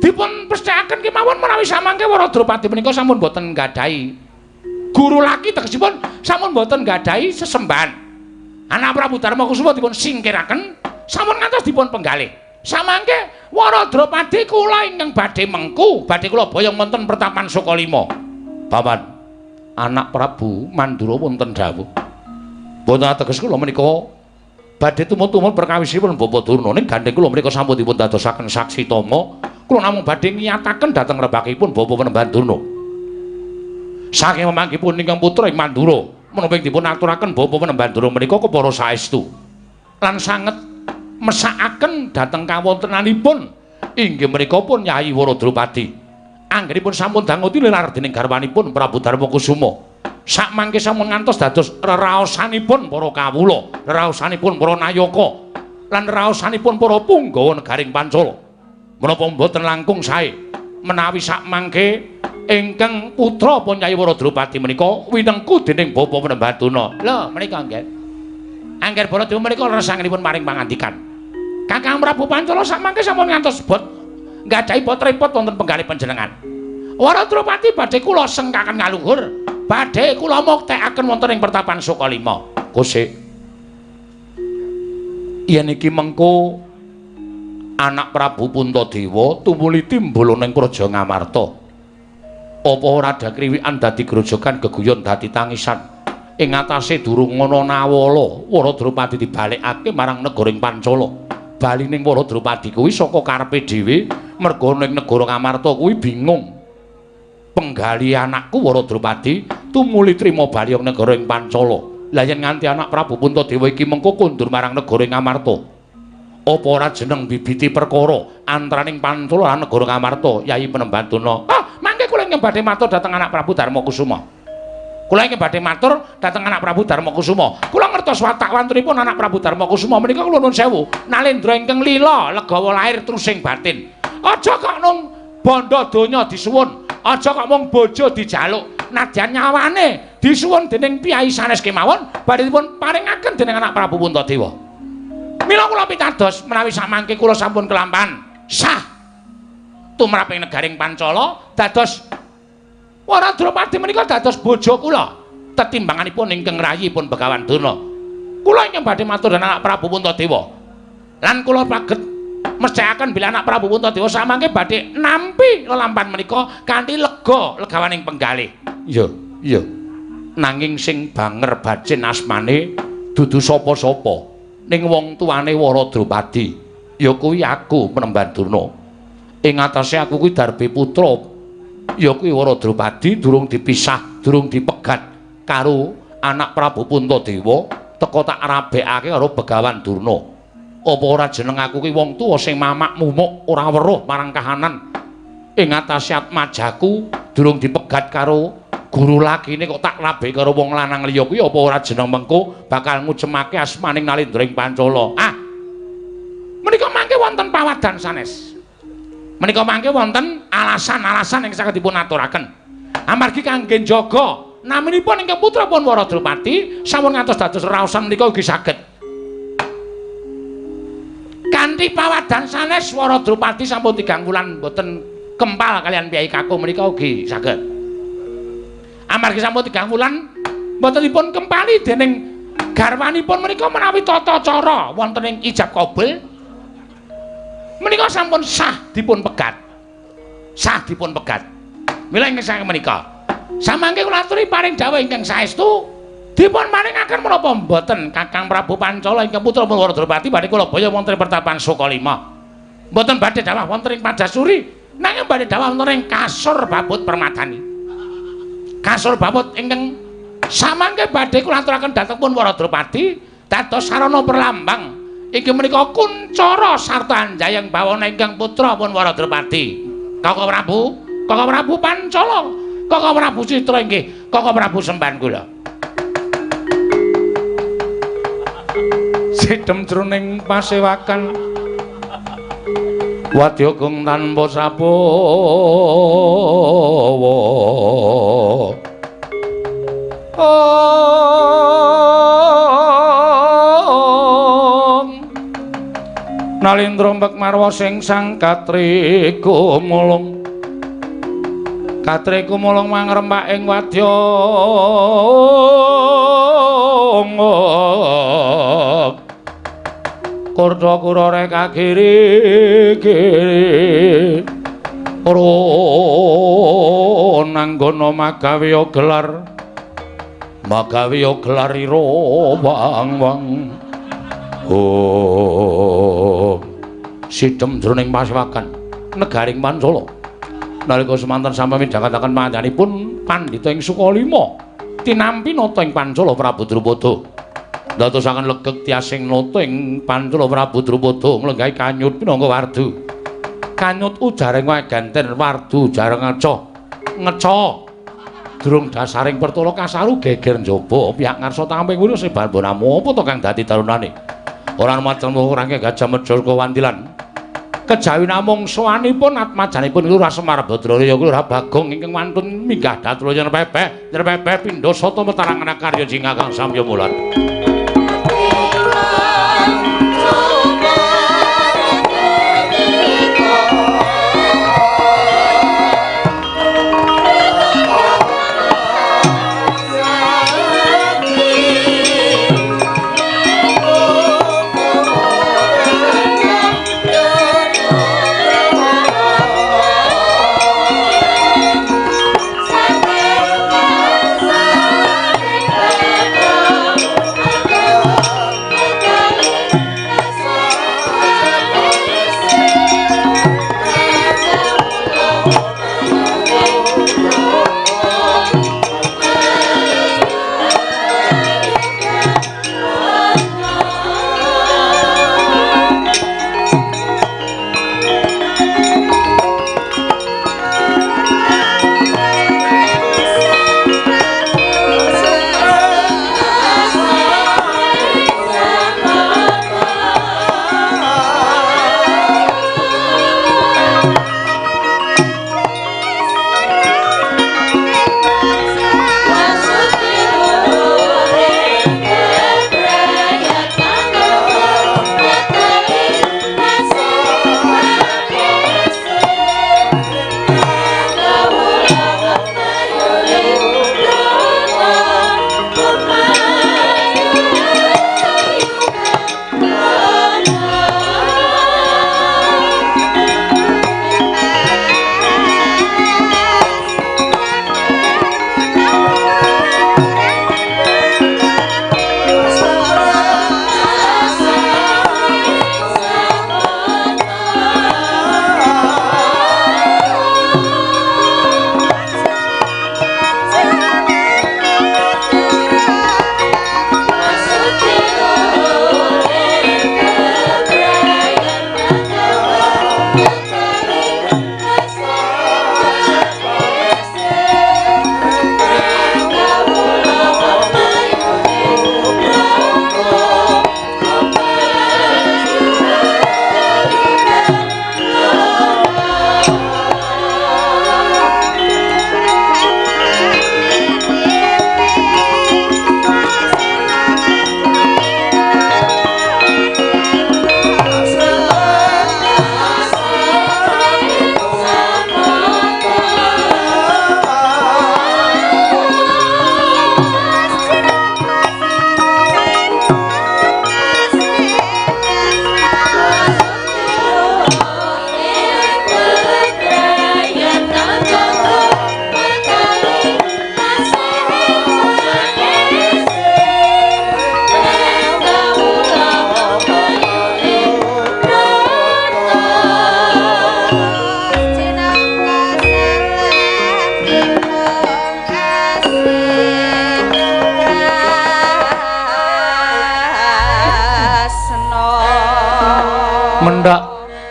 Dipun pesthekaken kemawon menawi samangke Wara Drupadi menika sampun boten nggadahi guru laki, tegesipun sampun boten nggadahi sesembahan. Anak Prabu Darmakusuma dipun singkiraken sampun ngantos dipun penggalih. Samangke Wara Drupadi kula ingkang badhe mengku, badhe kula boyong wonten pertapan Sukalima. Paman, anak Prabu Mandura wonten dawuh. Boten ateges kula menika badhe tumut-tumut perkawisipun Bapak Durna ning gandheng kula menika sampun dipun dadosaken saksi tama. Kula namung badhe ngiyataken dhateng rembakipun Bapak Penemban Durna. Saking memanggipun ingkang putra ing Mandura, menapa ing dipun aturaken Bapak Penemban Durna menika kepara saestu lan sanget mesakaken dhateng kawontenanipun inggih menika pun Yayi Wara Drupadi. Anggenipun sampun dangu tilar dening garwanipun Prabu Darmakusuma. Sakmangke sampun ngantos dados reraosanipun para kawula, reraosanipun para nayaka, lan reraosanipun para punggawa negaring Pancala. Menapa mboten langkung sae menawi sakmangke ingkang putra pun Yayi Wara Drupadi menika winengku dening Bapak Penemban Durna. Lho menika nggih. Angger Baladewa menika leresanipun maring pangandikan. Kakang Prabu Pancala sakmangke sampun ngantos bot nggadahi bot repot wonten penggalih panjenengan. Wara Drupadi badhe kula sengkaken ngaluhur, badhe kula muktekaken wonten ing pertapan Sukalima. Kosik. Yen iki mengko anak Prabu Puntadewa tumuli timbul ning Praja Ngamarta. Apa ora ada kriwikan dadi grojogan geguyon dadi tangisan. Ing atase durung ana nawala, Wara Drupadi dibalekake marang negara ing Pancala. Balining Wara Drupadi kuwi saka karepe dhewe, merga ning negara Ngamarta kuwi bingung. Penggali anakku Wara Drupadi tumuli trima bali ing negara ing Pancala. Lah yen nganti anak Prabu Puntadewa iki mengko kondur marang negara ing Ngamarta, Apa ora jeneng bibiti perkara antaraning Pancala lan negara Ngamarta, Yayi Penemban Durna? Ah, mangke kula ingkang badhe matur dhateng anak Prabu Darmakusuma. Kula ingkang badhe matur dhateng anak Prabu Darmakusuma. Kula ngertos watak wantunipun anak Prabu Darmakusuma menika kula nuwun sewu, nalendra ingkang lila legawa lahir trusing batin. Aja kok nung bondo donya disuwun, aja kok mung bojo dijaluk, nadyan nyawane disuwun dening piyai sanes kemawon badhe dipun paringaken dening anak Prabu Puntadewa. Mila kula pitados menawi samangke kula sampun kelampahan sah tumrap ing negaring Pancala dados Wara Drupadi menika dados bojo kula tetimbanganipun ingkang rayipun Begawan Durna. Kula ingkang badhe matur dhateng anak Prabu Puntadewa lan kula paget mesthekaken bilih anak Prabu Puntadewa samangke badhe nampi lelampahan menika kanthi lega legawaning penggalih. Iya, iya. Nanging sing banger bacin asmane dudu sapa-sapa ning wong tuane Wara Drupadi ya kuwi aku Penemban Durna. Ing atase aku kuwi darbe putra ya kuwi Wara Drupadi durung dipisah, durung dipegat karo anak Prabu Puntadewa teka tak rabekake karo Begawan Durna. Apa ora jeneng aku kuwi wong tuwa sing mamak mumuk ora weruh marang kahanan. Ing atase atmajaku durung dipegat karo guru lakine kok tak rabek karo wong lanang liya kuwi apa ora jeneng mengko bakal ngucemake asmaning Nalendra ing Pancala. Ah. Menika mangke wonten pawadan sanes. Menika mangke wonten alasan-alasan ingkang saged dipun aturaken. Amargi kangge njaga naminipun ingkang putra pun Wara Drupadi sampun ngantos dados raosan menika ugi saged. Kanthi pawadan sanes Wara Drupadi sampun 3 wulan mboten kempal kalian piyai kakung menika ugi saged. Amargi sampun 3 wulan mboten dipun kempali dening garwanipun menika menawi tata cara wonten ing ijab kabul menika sampun sah dipun pegat. Sah dipun pegat. Mila ingkang saking menika samangke kula aturi paring dawuh ingkang saestu dipun paringaken menapa mboten Kakang Prabu Pancala ingkang putra Wara Drupadi badhe kula baya wonten ing pertapan Sukalima. Mboten badhe dawuh wonten ing Padasuri nanging badhe dawuh wonten ing Kasur Babut Permadani. Kasur Babut ingkang samangke badhe kula aturaken dhateng pun Wara Drupadi dados sarana perlambang inggih menika kuncara sarta anjayeng bawana ingkang putra pun Wara Drupadi. Kakang Prabu, Kakang Prabu Pancala, Kakang Prabu Citra inggih Kakang Prabu sembahan kula. Sidhem jroning pasewakan wadya gong tanpa sabawa. Om Nalindra mbek marwa sing sang katri kumulung. Katri kumulung mangrempak ing wadya. Kurda kura reka kiri kiri ora nanggana magawe gelar magawe gelar ira wang wang. Oh sidhem jroning pasewakan negaring Pancala nalika semanten sampun midhangetaken panjenenganipun pandhita ing Sukalima tinampi nata ing Pancala Prabu Drupada. Ndadosaken legeg tiasing nata ing Pancala Prabu Drupada nglenggahi kanyut pinangka wardu. Kanyut ujareng waganten wardu jareng ngeca. Ngeca. Durung dasaring pertala kasaru geger njaba pihak ngarsa tamping kuwi sebar bonamu apa to kang dadi tarunane. Ora macem ora gajah Medhya Wandilan. Kejawi namung sowanipun atmajanipun Lurah Semar Badraya Lurah Bagong ingkang wantun minggah datraya nyerpepeh nyerpepeh pindha sata metarangan karya jingakang samya mulat. Sampai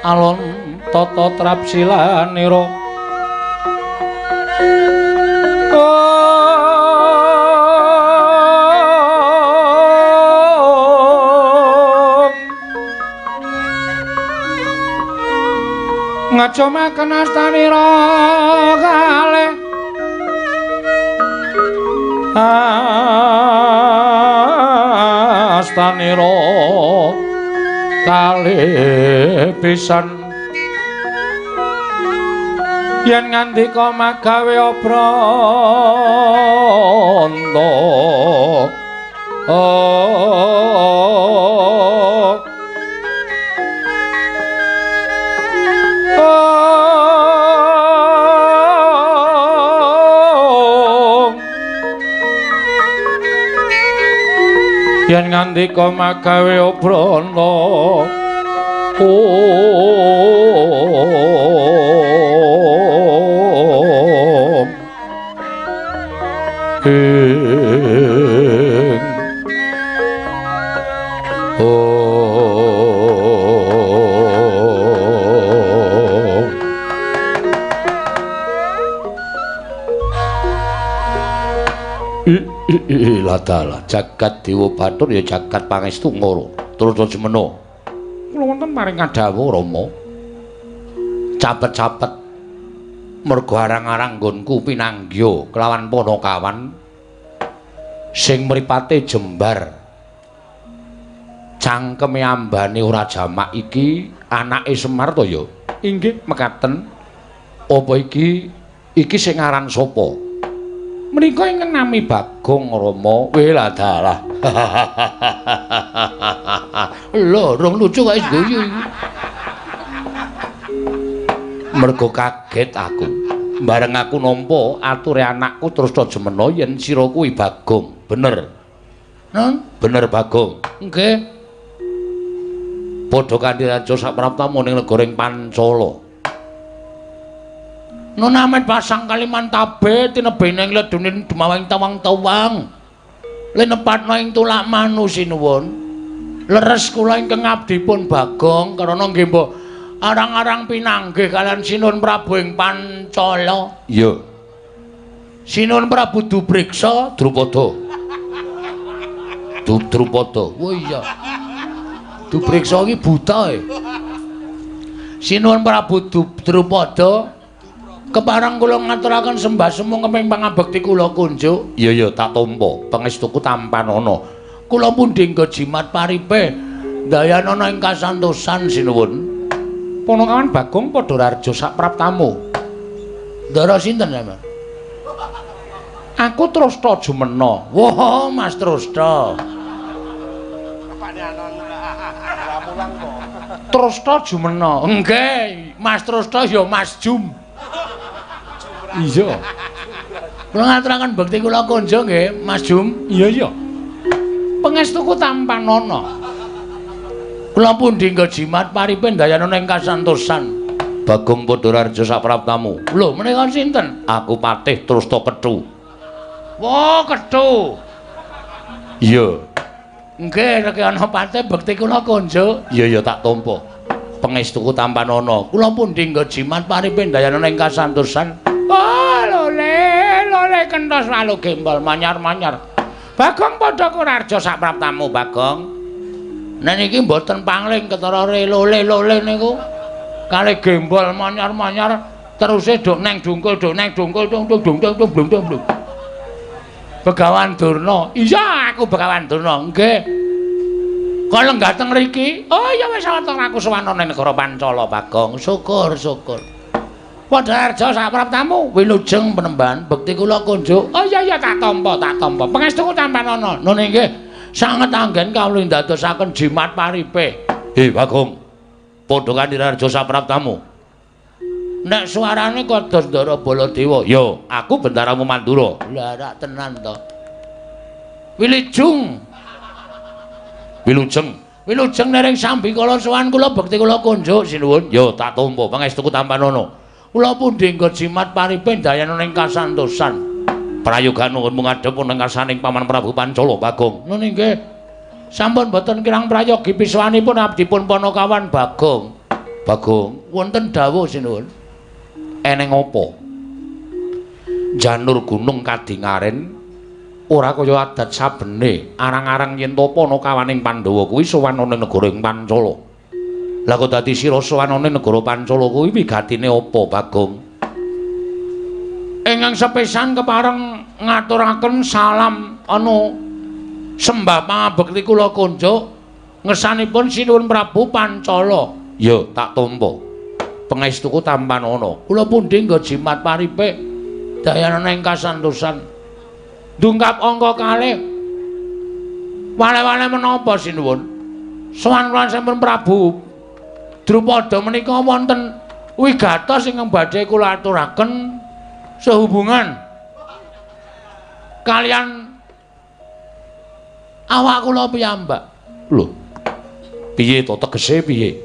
Alon tata trapsilanira. Ngajomaken astanira kalih astanira kalih pisan yen ngandika magawe obranta. Yen ngandika magawe obrana om ing om. Ladalah jagat Dewa Bathara ya jagat pangestu ngoro. Terus jemeno. Kula wonten paring kadhawuh Rama. Capet-capet mergo arang-arang nggonku pinanggya kelawan Panakawan sing mripate jembar. Cangkeme ambane ora jamak iki anake Semar to ya? Inggih mekaten. Apa iki iki sing aran sapa? Menika ingkang nami Bagong Rama. Weladalah. Lho, rong lucu kok wis guyu iki. Mergo kaget aku. Bareng aku nampa ature anakku terus ta jemena yen sira kuwi Bagong. Bener. Nun? Bener Bagong. Nggih. Padha kanthi raja sapraptamu ning negara ing Pancala. Nun amet pasang Kalimantabe tinebene ing ledunin demawing tawang-tawang. Linepatna ing tulak manu sinuwun. Leres kula ingkang abdipun Bagong karana nggih mbok arang-arang pinanggih kalian Sinuwun Prabu ing Pancala. Iya. Sinuwun Prabu Dubriksa Drupada. Drupada. Oh iya. Dubriksa iki buta e. Sinuwun Prabu Drupada kepareng kula ngaturaken sembah sumung keping pangabekti kula kunjuk. Iya ya tak tampa pangestuku tampanana. Kula pundi nggo jimat paripe ndayanana ing kasantosan sinuwun. Panakawan Bagong padha rarja sapraptamu. Ndara sinten sampeyan? Aku Trasta Jumena. Wah, Mas Trasta. Trasta Jumena. Nggih, Mas Trasta ya Mas Jum. Iya. Kula ngaturaken bekti kula konjo nggih, Mas Jum. Iya iya. Pangestuku tampanana. Kula pundi nggo jimat paripe ndayanana ing kasantosan. Bagong padha rarja sapraptamu. Lho, menika sinten? Aku Patih Trasta Kethu. Wah, Kethu. Iya. Nggih, rek ana patih bekti kula konjo. Iya iya tak tampa. Pangestuku tampanana. Kula pundi nggo jimat paripe ndayanana ing kasantosan. Oh, lole, lole kentos lalu gembol manyar-manyar. Bagong padha kurarja sapraptamu, Bagong. Nek niki mboten pangling ketara lole-lole niku. Kalih gembol manyar-manyar teruse dok neng dungkul, dok neng dungkul, dung dung dung dung dung dung dung. Begawan Durna. Iya, aku Begawan Durna. Nggih. Kok lenggah teng mriki? Oh iya wis wonten aku sowan nang negara Pancala, Bagong. Syukur, syukur. Padha arja sapraptamu wilujeng penemban bekti kula kunjuk. Oh iya iya tak tampa, tak tampa. Pangestuku tampanana. Nun inggih sanget anggen kawula ndadosaken jimat paripe. He Bagong. Padha kanthi arja sapraptamu. Nek suarane kados Ndara Baladewa. Yo, aku bendaramu Mandura. Lah rak tenan to. Wilujeng. Wilujeng. Wilujeng nering sambikala sowan kula bekti kula kunjuk sinuwun. Yo tak tampa pangestuku tampanana. Kula pundi nggo jimat paripe ndayanana ing kasantosan. Prayoga nuwun ngadhep wonten ngarsaning Paman Prabu Pancala Bagong. Nun inggih. Sampun boten kirang prayogi piswanipun abdipun Panakawan Bagong. Bagong, wonten dawuh sinuwun. Eneng apa? Janur gunung kadingaren ora kaya adat sabene, arang-arang yen tapa ana kawaning Pandhawa kuwi sowan ana ning negara ing Pancala. Lah kok dadi sira sowan ana ning negara Pancala kuwi wigatine apa, Bagong? Ingkang sepisan kepareng ngaturaken salam anu sembah pangabekti kula kunjuk ngersanipun Sinuwun Prabu Pancala. Ya, tak tampa. Pangestuku tampanana. Kula pundi nggo jimat paripe dayanana ing kasantosan. Dungkap angka kalih. Wale-wale menapa sinuwun? Sowan kula sampun Prabu Drupada menika wonten wigatos ingkang badhe kula aturaken sehubungan kalian awak kula piyambak. Lho. Piye to tegese piye?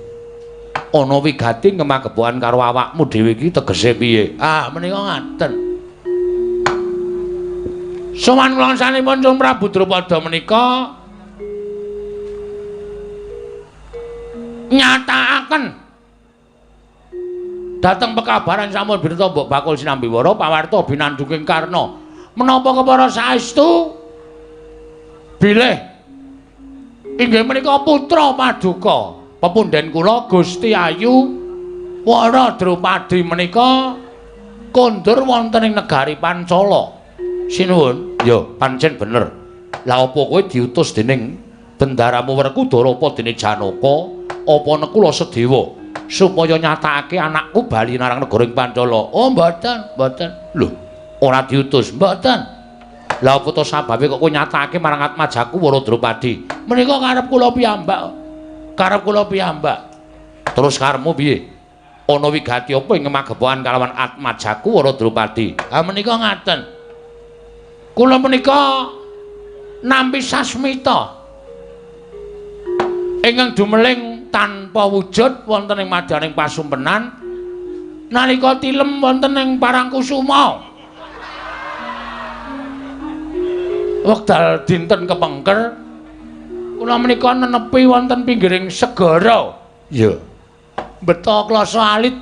Ana wigati ngemagepokan karo awakmu dhewe iki tegese piye? Ah, menika ngaten. Sowan kula sanipun Sang Prabu Drupada menika nyatakake dhateng pekabaran sampun birta mbok bakul sinambiwara pawarta binandunging Karna. Menapa kepara saestu bilih inggih menika putra paduka pepunden kula Gusti Ayu Wara Drupadi menika kondur wonten ing negari Pancala. Sinuwun. Ya, pancen bener. Lah apa kowe diutus dening bendaramu Werkudara apa dene Janaka apa Nekula Sedewa supaya nyatakake anakku bali marang negara ing Pancala? Oh, mboten, mboten. Lho, ora diutus, mboten. Lah apa to sababe kok kowe nyatakake marang atmajaku Wara Drupadi? Menika karep kula piyambak. Karep kula piyambak. Terus karepmu piye? Ana wigati apa ing magepokan kalawan atmajaku Wara Drupadi? Ha menika ngaten. Kula menika nampi sasmita ingkang dumeling tanpa wujud wonten ing madyaning pasumpenan nalika tilem wonten ing Parangkusuma. Wekdal dinten kepengker kula menika nenepi wonten pinggiring segara. Iya. Beta klasa alit.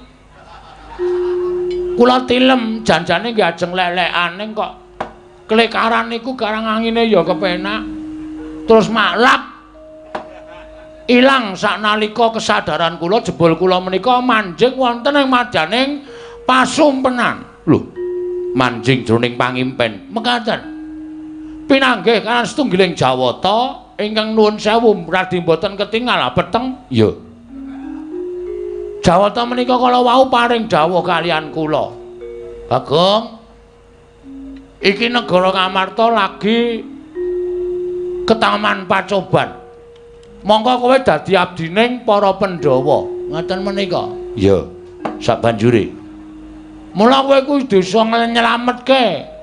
Kula tilem janjane nggih ajeng lelekane kok klekaran niku garang angine ya kepenak. Terus maklap ilang saknalika kesadaran kula jebul kula menika manjing wonten ing madyaning pasumpenan. Lho, manjing jroning pangimpen. Mekaten. Pinanggih kaliyan setunggiling Jawata ingkang nuwun sewu radi mboten ketingal peteng. Iya. Jawata menika kala wau paring dawuh kaliyan kula. Bagong, iki negara Ngamarta lagi ketaman pacoban. Mongko kowe dadi abdining para Pandhawa. Ngaten menika. Iya. Sabanjure. Mula kowe kudu iso nyelametke.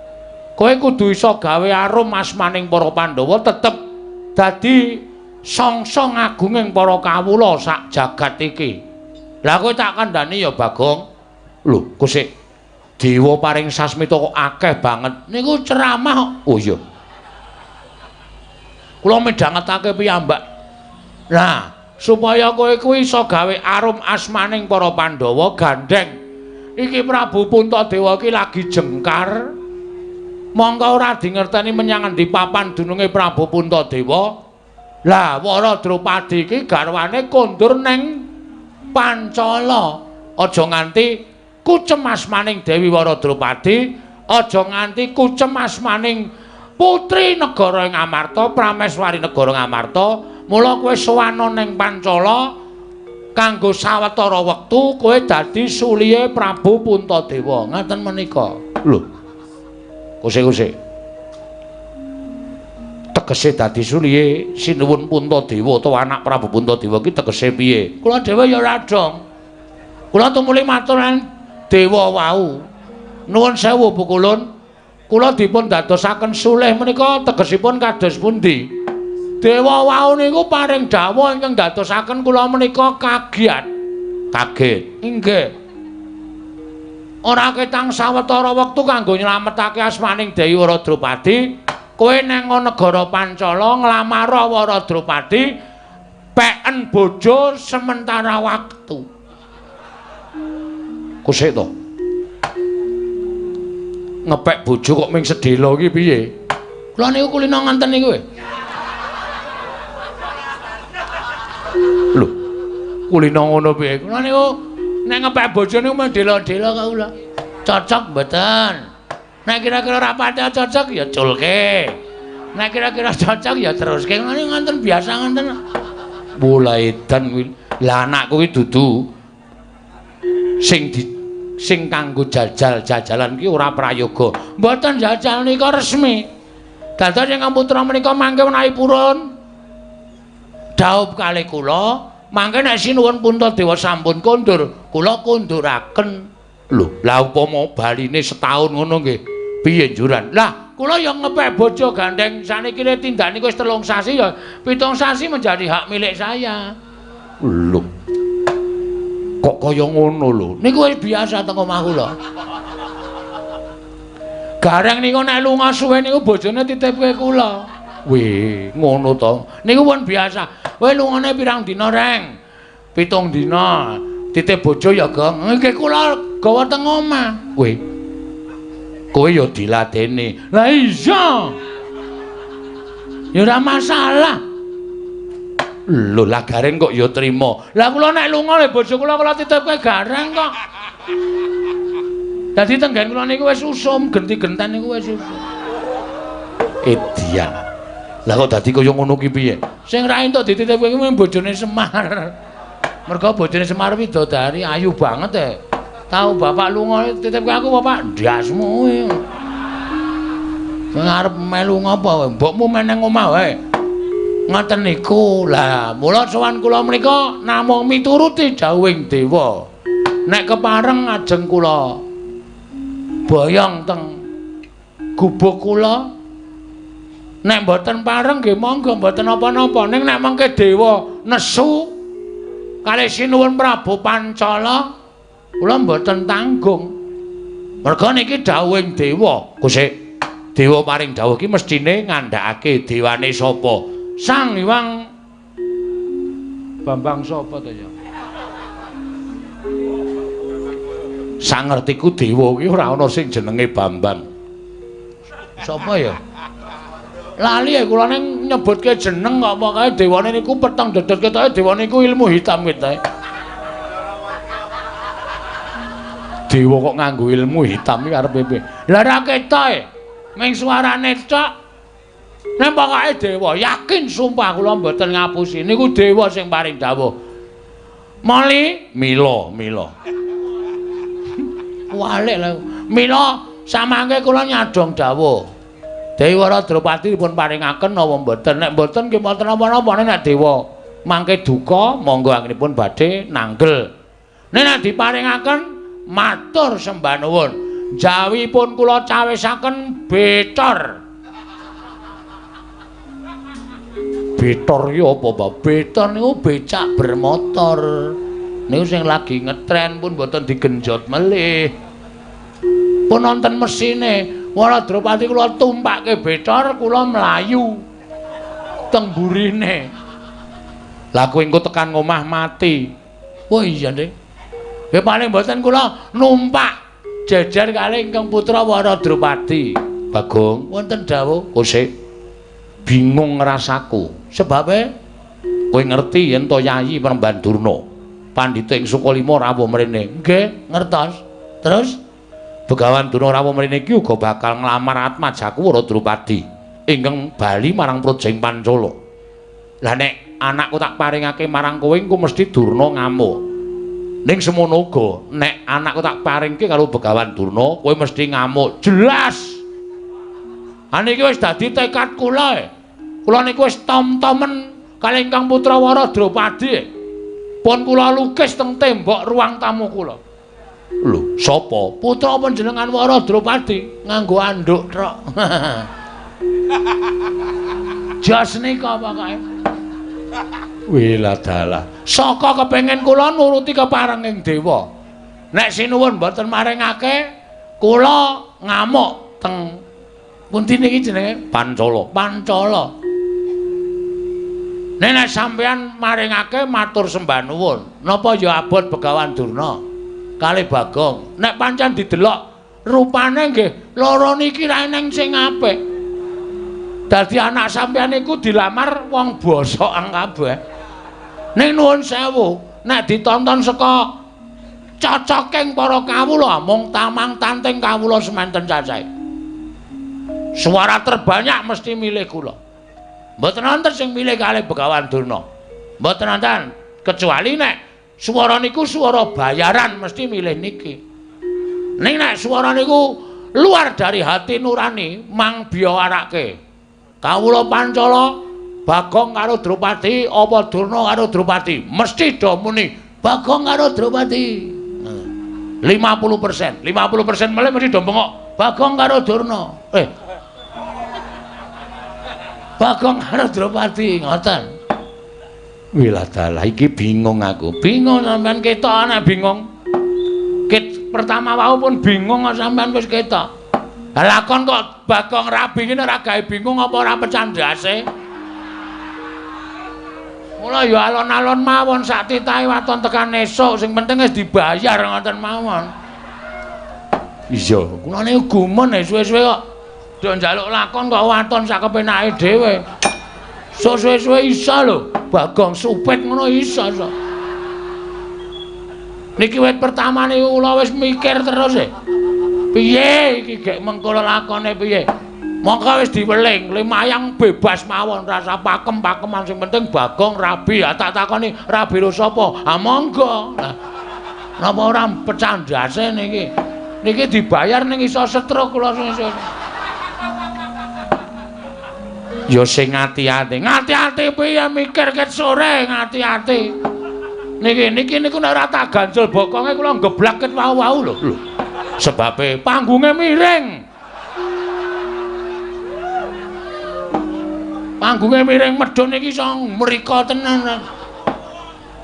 Kowe kudu iso gawe arum asmaning para Pandhawa tetep dadi songsong agunging para kawula sak jagat iki. Lah kowe tak kandhani ya Bagong. Lho, kok sik dewa paring sasmita kok akeh banget. Niku ceramah. Oh iya. Kula midhangetake piyambak. Lah, supaya kowe kuwi iso gawe arum asmaning para Pandhawa gandheng. Iki Prabu Puntadewa iki lagi jengkar. Mongko ora dingerteni menyang endi papan dununge Prabu Puntadewa. Lah, Wara Drupadi iki garwane kondur neng Pancala. Aja nganti kucem asmaning Dewi Wara Drupadi, aja nganti kucem asmaning putri negara ing Amarta, Prameswari negara Ngamarta. Mula kowe sowana ning Pancala kanggo sawetara wektu kowe dadi sulihe Prabu Puntadewa. Ngaten menika. Lho. Kuse-kuse. Tegese dadi sulihe Sinuwun Puntadewa utawa anak Prabu Puntadewa ki tegese piye? Kula dhewe ya ora dong. Kula tumuli matur dewa wau. Nuwun sewu Pukulun. Kula dipun dadosaken sulih menika tegesipun kados pundi? Dewa wau niku paring dawuh ingkang dadosaken kula menika kaget. Kaget. Inggih. Ora ketang sawetara wektu kanggo nyelametake asmaning Dewi Wara Drupadi, kowe nang negara Pancala nglamar Wara Drupadi peken bojo sementara waktu. Kusik to. Ngepek bojo kok ming sedhela iki piye? Kula niku kulino nganten niku. Lho, kulino ngono piye? Kula niku nek ngepek bojo niku mung dela-dela kok kula. Cocok mboten? Nek kira-kira ora pati cocok ya culke. Nek kira-kira cocok ya teruske. Kula niku nganten biasa nganten. Mulai edan kuwi. Lah anakku kuwi dudu sing di sing kanggo jajal-jajalan ki ora prayoga. Mboten jajal nika resmi. Dados ingkang putra menika mangke menawi purun dhaup kalih kula, mangke nek sinuwun Puntadewa sampun kondur, kula konduraken. Lho, lah upama baline setahun ngono nggih, piye njuran? Lah, kula ya ngepek bojo gandeng saniki le tindak niku wis 3 sasi ya, 7 sasi menjadi hak milik saya. Lho. Kok kaya ngono lho? Niku wis biasa teng omah kula. Gareng niku nek lunga suwe niku bojone titipke kula. Weh, ngono to. Niku pun biasa. Kowe lungane pirang dina, Reng? 7 dina. Titip bojo ya, Gong. Nggih kula gawa teng omah. Weh. Kowe ya diladeni. Lah iya. Ya ora masalah. Lho, lah Gareng kok ya trima. Lah kula nek lunga le bojo kula kula titipke Gareng kok. Dadi tenggen kula niku wis usum, genti-genten niku wis usum. Edian. Lah kok dadi kaya ngono ki piye? Sing ra entuk dititipke kuwi bojone Semar. Mergo bojone Semar widodari ayu banget e. Tau bapak lunga titipke aku bapak ndasmu kuwi. Sing arep melu ngapa mbokmu meneng omah wae. Ngoten niku. Lah mula sowan kula menika namung mituruti dawuhing dewa. Nek kepareng ajeng kula boyong teng gubuk kula. Nek mboten pareng nggih monggo mboten napa-napa. Ning nek mengke dewa nesu kalih sinuwun Prabu Pancala kula mboten tanggung. Merga niki dawuhing dewa. Kusik dewa paring dawuh iki mestine ngandhakake dewane sapa? Sang Hyang Bambang sapa to ya? Sangertiku dewa iki ora ana sing jenenge Bambang. Sapa ya? Lali ya kula ning nyebutke jeneng kok pokoke dewane niku peteng dedet ketoke dewane niku ilmu hitam ketoke. Dewa kok nganggo ilmu hitam iki arepe piye? Lah ora ketoke. Ming suarane tok. Nek pokoke dewa yakin sumpah kula mboten ngapusi niku dewa sing paring dawuh. Moli mila mila. Walik lho. Mila samangke kula nyadong dawuh. Dewi Wara Drupadi dipun paringaken napa mboten? Nek mboten nggih mboten napa-napa. Nek dewa mangke duka monggo anggenipun badhe nanggel. Nek nek diparingaken matur sembah nuwun. Jawipun kula cawisaken betor. Betor iki apa, Pak? Betor niku becak bermotor. Niku sing lagi ngetren pun mboten digenjot melih. Pun wonten mesine. Wara Drupadi kula tumpake betor kula mlayu teng burine. Lah kowe engko tekan ngomah mati. Oh iya, Dik. Nggih paling mboten kula numpak jejer kalih ingkang putra Wara Drupadi. Bagong, wonten dawuh. Kosik bingung rasaku. Sebabe kowe ngerti yen to Yayi Premban Durna pandhita ing Sukalima rawuh mrene. Nggih, ngertos. Terus Begawan Durna rawuh mrene iki uga bakal nglamar atmajaku Wara Drupadi ingkang bali marang Praja ing Pancala. Lah nek anakku tak paringake marang kowe engko mesti Durna ngamuk. Ning semono uga nek anakku tak paringke karo Begawan Durna kowe mesti ngamuk. Jelas. Ha niki wis dadi tekad kula. Kula niku wis tom-tomen kalih ingkang putra Wara Drupadi. Pun kula lukis teng tembok ruang tamu kula. Lho, sapa? Putra panjenengan Wara Drupadi nganggo anduk trok. Jos nika pokoke. Wela dalah. Saka kepengin kula nuruti keparenging dewa. Nek sinuwun mboten maringake, kula ngamuk teng pundi niki jenenge? Pancala. Pancala. Nek nek sampeyan maringake matur sembah nuwun. Napa ya abot Begawan Durna? Kalih Bagong. Nek pancen didelok rupane nggih loro niki ra eneng sing apik. Dadi anak sampeyan niku dilamar wong bosokan kabeh. Ning nuwun sewu, nek ditonton saka cocoking para kawula mung tamang tanting kawula semanten cacahe. Suara terbanyak mesti milih kula. Mboten wonten sing milih kalih Begawan Durna. Mboten wonten, kecuali nek swara niku swara bayaran mesti milih niki. Ning nek swara niku luar dari hati nurani mang biyawarake. Kawula Pancala Bagong karo Drupadi apa Durna karo Drupadi mesti do muni Bagong karo Drupadi. 50%, 50% melih mesti do bengok Bagong karo Durna. Bagong karo Drupadi ngoten. Wiladalah iki bingung aku. Bingung sampean ketok ana bingung. Ket pertama wau pun bingung sampean wis ketok. Lah lakon kok Bagong rabi ngene ora gawe bingung apa ora pecah ndase. Mula ya alon-alon mawon sak titahe waton tekan esuk sing penting wis dibayar ngoten mawon. Iya, kula niku gumun suwe-suwe kok do njaluk lakon kok waton sak kepenake dhewe. Suwe-suwe iso lho, Bagong supit ngono iso iso. Niki wit pertama niku kula wis mikir terus e. Piye iki gek mengko lakone piye? Mongko wis diweling, limayang bebas mawon rasa pakem-pakeman sing penting Bagong rabi. Ah tak takoni rabi ro sapa? Ah monggo. Lah napa ora pecah ndase niki? Niki dibayar ning iso stroke kula sing. Ya sing ati-ati. Ngati-ati piye mikir ket sore ngati-ati. Niki niki niku nek ora tak ganjel bokonge kula geblak ket wau-wau lho. Lho. Sebabe panggunge miring. Panggunge miring medhun iki iso mrika tenan.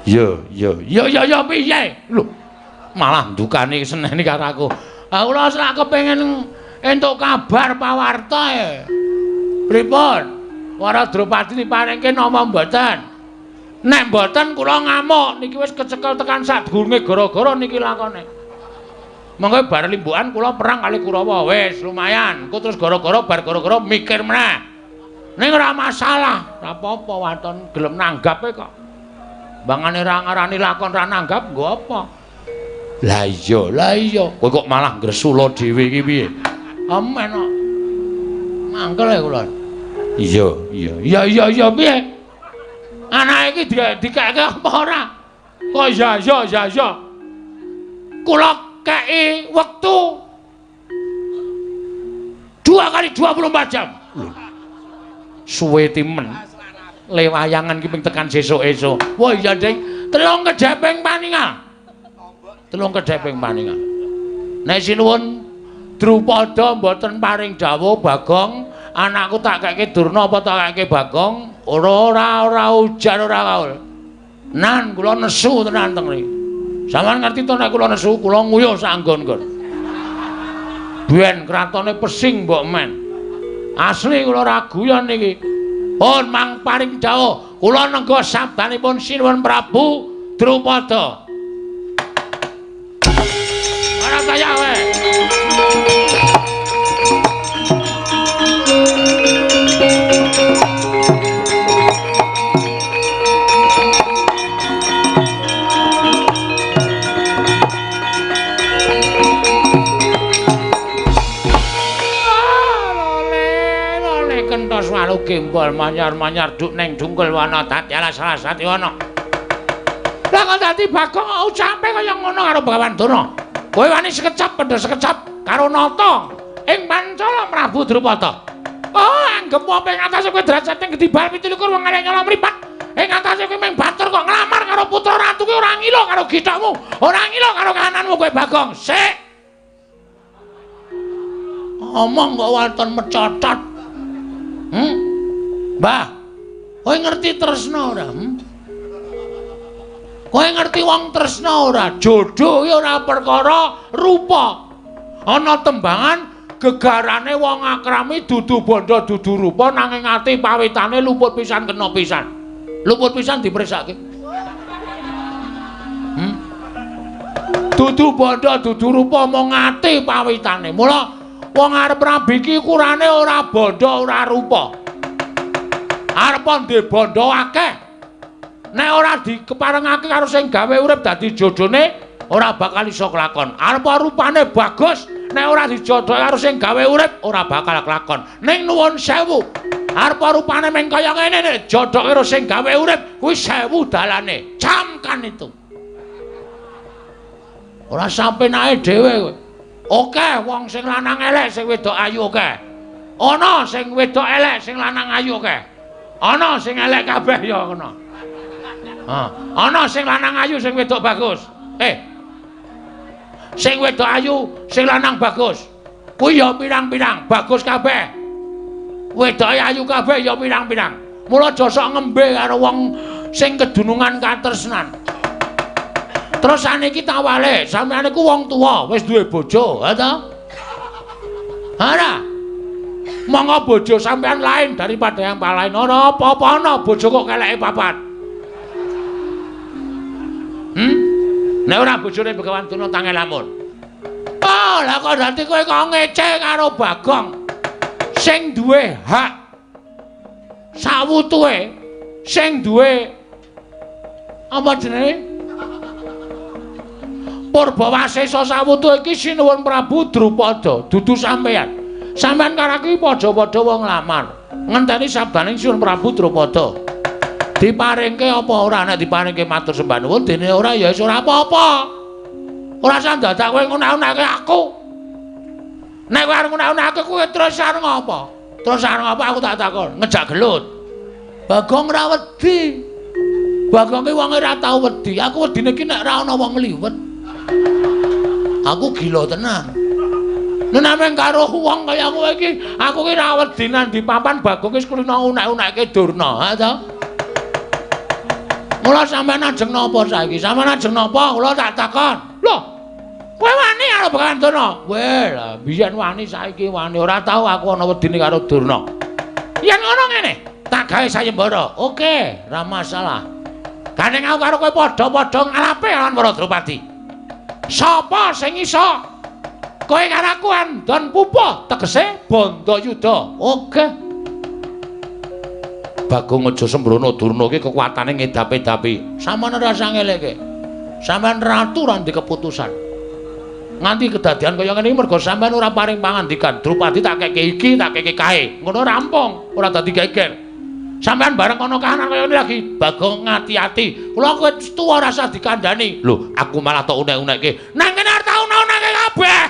Ya, ya, ya ya ya piye? Lho. Malah ndukani seneni karo aku. Ah kula sak kepengin entuk kabar pawarta e. Pripun? Wara Drupadi diparingke napa mboten? Nek mboten kula ngamuk niki wis kecekel tekan sadurunge gara-gara niki lakone. Monggo bar limbukan kula perang kali Kurawa wis lumayan. Engko terus gara-gara bar gara-gara mikir meneh. Ning ora masalah, ora apa-apa waton gelem nanggape kok. Bangane ra ngarani lakon ra nanggap nggo apa? Lah iya, lah iya. Kowe kok malah ngresula dhewe iki piye? Amen kok. Mangkel ya kula. Iya, iya. Iya, iya, iya piye? Anake iki dikeke apa ora? Kok iya, iya, iya, iya. Kula kei wektu 2 kali 24 jam. Lho. Suwe timen. Le wayangan ki ping tekan sesuk-esuk. Wah iya, Ding. Telung kedheping paningal. Telung kedheping paningal. Nek sinuwun Drupada mboten paring dawuh Bagong, anakku tak keke Durna apa tak keke Bagong? Ora ora ora ujar ora kaul. Nan kula nesu tenan teng mriki. Sampeyan ngerti to nek kula nesu, kula nguyuh sak nggon-nggon. Ben kratone pesing mbok men. Asli kula ora guyon niki. Pun mang paring dawuh, kula nengga sabdanipun Sinuwun Prabu Drupada. Ora kaya kowe. Kentos walu gembol manyar-manyar duk neng dungkul wana dadi alas alas wana. Lah kok dadi Bagong ucape kaya ngono karo Begawan Durna. Kowe wani sekecap pendha sekecap karo nata ing Pancala Prabu Drupada. Oh, anggep apa ing atase kowe derajate gedhi bal 27 wong arek nyolong mripat. Ing atase kowe mung batur kok nglamar karo putra ratu kowe ora ngilo karo githokmu, ora ngilo karo kahananmu kowe Bagong. Sik. Omong kok waton mecocot. Mbah, kowe ngerti tresna ora? Kowe ngerti wong tresna ora? Jodoh ki ora perkara rupa. Ana tembangan gegarane wong akrami dudu bondo dudu rupa nanging ati pawitane luput pisan kena pisan. Luput pisan dipriksake. Dudu bondo, dudu rupa mung ati pawitane. Mula wong arep rabi iki ukurane ora bondo, ora rupa. Arep ndek bondo akeh. Nek ora dikeparengake karo sing gawe urip dadi jodhone, ora bakal iso kelakon. Arep rupane bagus, nek ora dijodhoke karo sing gawe urip, ora bakal kelakon. Ning nuwun sewu, arep rupane meng kaya ngene nek jodhoke karo sing gawe urip, kuwi sewu dalane. Camkan itu. Ora sampenake dhewe kowe. Oke, wong sing lanang elek, sing wedok ayu oke. Ana sing wedok elek, sing lanang ayu oke. Ana sing elek kabeh ya ngono. Ha, ana sing lanang ayu, sing wedok bagus. Sing wedok ayu, sing lanang bagus. Kuwi ya pirang-pirang, bagus kabeh. Wedoke ayu kabeh ya pirang-pirang. Mula aja sok ngembe karo wong sing kedunungan katresnan. Terus saniki tawale, sampeyan iku wong tuwa, wis duwe bojo, ha ta? Ora. Monggo bojo sampeyan lain daripada yang lain. Ora apa-apa ana bojo kok keleke papat. Nek ora bojone Begawan Durna tange lamun. Oh, lah kok dadi kowe kok ngece karo Bagong sing duwe hak sawutuhe, sing duwe apa jenenge? Purbawasesa sawutuhe iki Sinuwun Prabu Drupada, dudu sampeyan. Sampeyan karo aku padha-padha wong lamar. Ngenteni sabdaning Sinuwun Prabu Drupada. Diparingke apa ora? Nek diparingke matur sembah nuwun, dene ora ya wis ora apa-apa. Ora usah dadak kowe ngunak-unake aku. Nek kowe arep ngunak-unake kowe terus arep ngopo? Terus arep ngopo aku tak takon, ngejak gelut. Bagong ora wedi. Bagong ki wong ora tau wedi. Aku wedine ki nek ora ana wong liwet. Aku gila tenan. Nek nameng karo wong kaya kowe iki, aku ki ora wedi nang di papan Bagong wis kulino unek-unekke Durna, ha ta? Mula sampeyan ajeng napa saiki? Sampeyan ajeng napa? Kula tak takon. Lho, kowe wani karo Begawan Durna? Weh, lah biyen wani saiki wani. Ora tau aku ana wedine karo Durna. Yen ngono ngene, tak gawe sayembara. Oke, ora masalah. Gandeng aku karo kowe padha-padha ngalape lawan para Drupadi. Sapa sing iso? Kowe karo aku andon pupuh, tegese Bandayuda. Oke. Bagong aja sembrono, Durna iki kekuatane ngedapi-dapi. Sampeyan ora usah ngeleke. Sampeyan ratu ora ndek keputusan. Nganti kedadian kaya ngene iki mergo sampeyan ora paring pangandikan. Drupadi tak keke iki, tak keke kae. Ngono rampung, ora dadi geger. Sampeyan bareng ana kahanan kaya ngene lagi, Bagong ngati-ati. Kula kowe tuwa ora usah dikandhani. Lho, aku malah tok unek-unekke. Nang kene arep tak unek-unekke kabeh.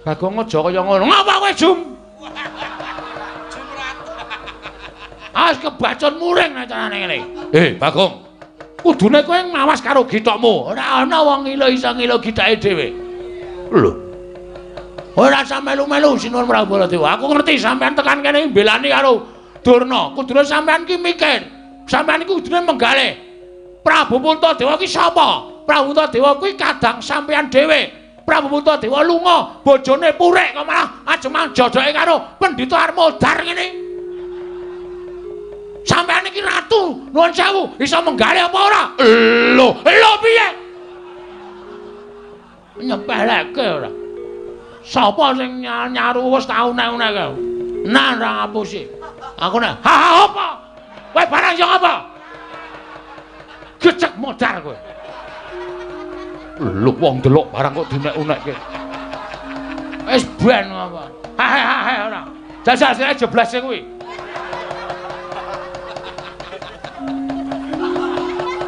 Bagong aja kaya ngono. Ngapa kowe, Jum? As kebacon muring nek carane ngene. Bagong. Kudune kowe ngawas karo githokmu. Ora ana wong ngilo iso ngilo githake dhewe. Lho. Ora usah melu-melu Sinuwun Prabu Baladewa. Aku ngerti sampean tekan kene mbelani karo Durna. Kudune sampean ki mikir. Sampean iki kudune menggalih. Prabu Puntadewa ki sapa? Prabu Puntadewa kuwi kadang sampean dhewe. Prabu Puntadewa lunga, bojone purik kok malah ajeng jodoke karo Pendhita Armodar ngene. Sampeyan iki ratu, nuwun sewu, iso menggalih apa ora? Lho, lho piye? Nyepeleke ora. Sapa sing nyaru wis tau unek-unekke? Nah, ora ngapusi. Aku nek, ha ha apa? Kowe barang yo apa? Gecek modar kowe. Lho wong delok barang kok diunek-unekke. Wis ben apa? Ha ha ha ora. Jajal sire jeblase kuwi.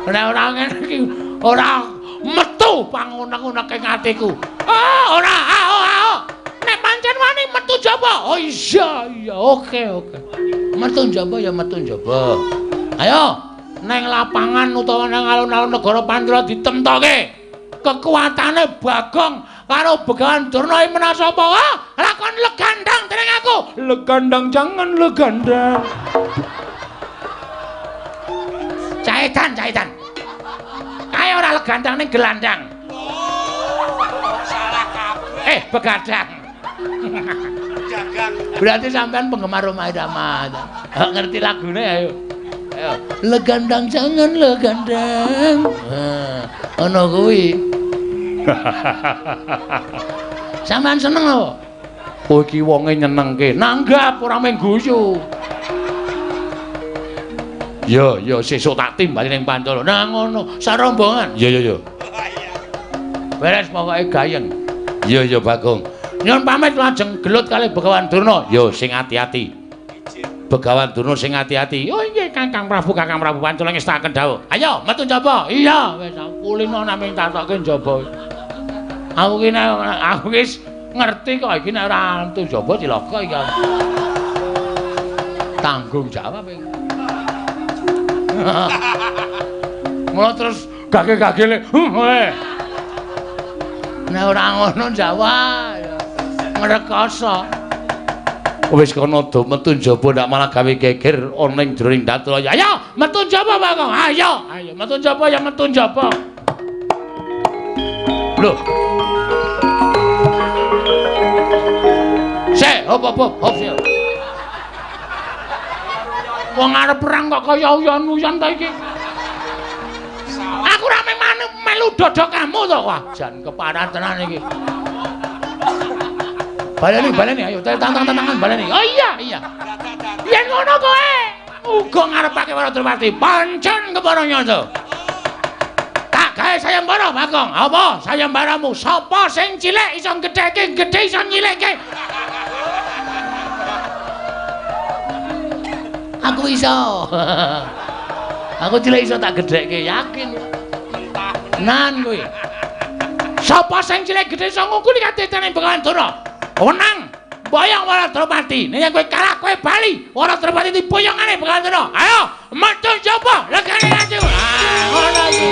Nek ora ngene iki ora metu pangunek-uneke atiku. Ah, ora, ah, ah. Nek pancen wani metu njaba. Oh iya, iya, oke, oke. Metu njaba ya metu njaba. Ayo, neng lapangan utawa nang alun-alun negara Pancala ditemtoke. Kekuatane Bagong karo Begawan Durna iki menang sapa? Ah, lakon legandang dening aku. Legandang jangan legandang. Caitan, caitan. Kae ora legandang ning gelandang. Salah kabeh. Begadang. Dagang. Berarti sampean penggemar Rhoma Irama. Ngerti lagune ayo. Ayo, legandang jangan legandang. Ana kuwi. Sampeyan seneng apa? Kowe iki wonge nyenengke. Nanggap ora mung guyu. Ya, ya sesuk tak timbali ning Pancala. Nah ngono, sarombongan. Ya, ya, ya. Beres pokoke gayeng. Ya, ya Bagong. Nyuwun pamit lajeng gelut kalih Begawan Durna. Ya sing ati-ati. Begawan Durna sing ati-ati. Oh nggih Kakang Prabu, Kakang Prabu Pancala ngestakaken dawuh. Ayo metu njaba. Iya, wis kulino namung tatoke njaba. Aku ki aku wis ngerti kok iki nek ora metu njaba cilaka iki. Tanggung jawab iki. Mula terus gage-gagele. Nek ora ngono jawab ngrekoso. Wis kono do metu njaba ndak malah gawe geger ana ing jroning Datulaya. Ayo metu njaba Bagong. Ayo, ayo metu njaba ya metu njaba. Lho. Sik, hop hop hop sik. Wong arep perang kok kaya uyon-uyon ta iki. Aku ora melu dodok kamu to. Wah, jan keparah tenan iki. Baleni, baleni, ayo tantang-tantangan baleni. Oh iya, iya. Yen ngono kowe uga ngarepake Wara Drupadi. Pancen kepara nyata. Tak gawe sayembara Bagong. Apa sayembaramu? Sapa sing cilik iso gedheke, gedhe iso nyilikke. Aku iso. Aku cilik iso tak gedhekke, yakin. Nan kowe. Sapa sing cilik gedhe iso ngungkuli katetene Begawan Durna? Menang. Boyong Wara Drupadi. Nek kowe kalah kowe bali. Wara Drupadi diboyongane Begawan Durna. Ayo, metu njaba, legane ati. Ah, ngono iki.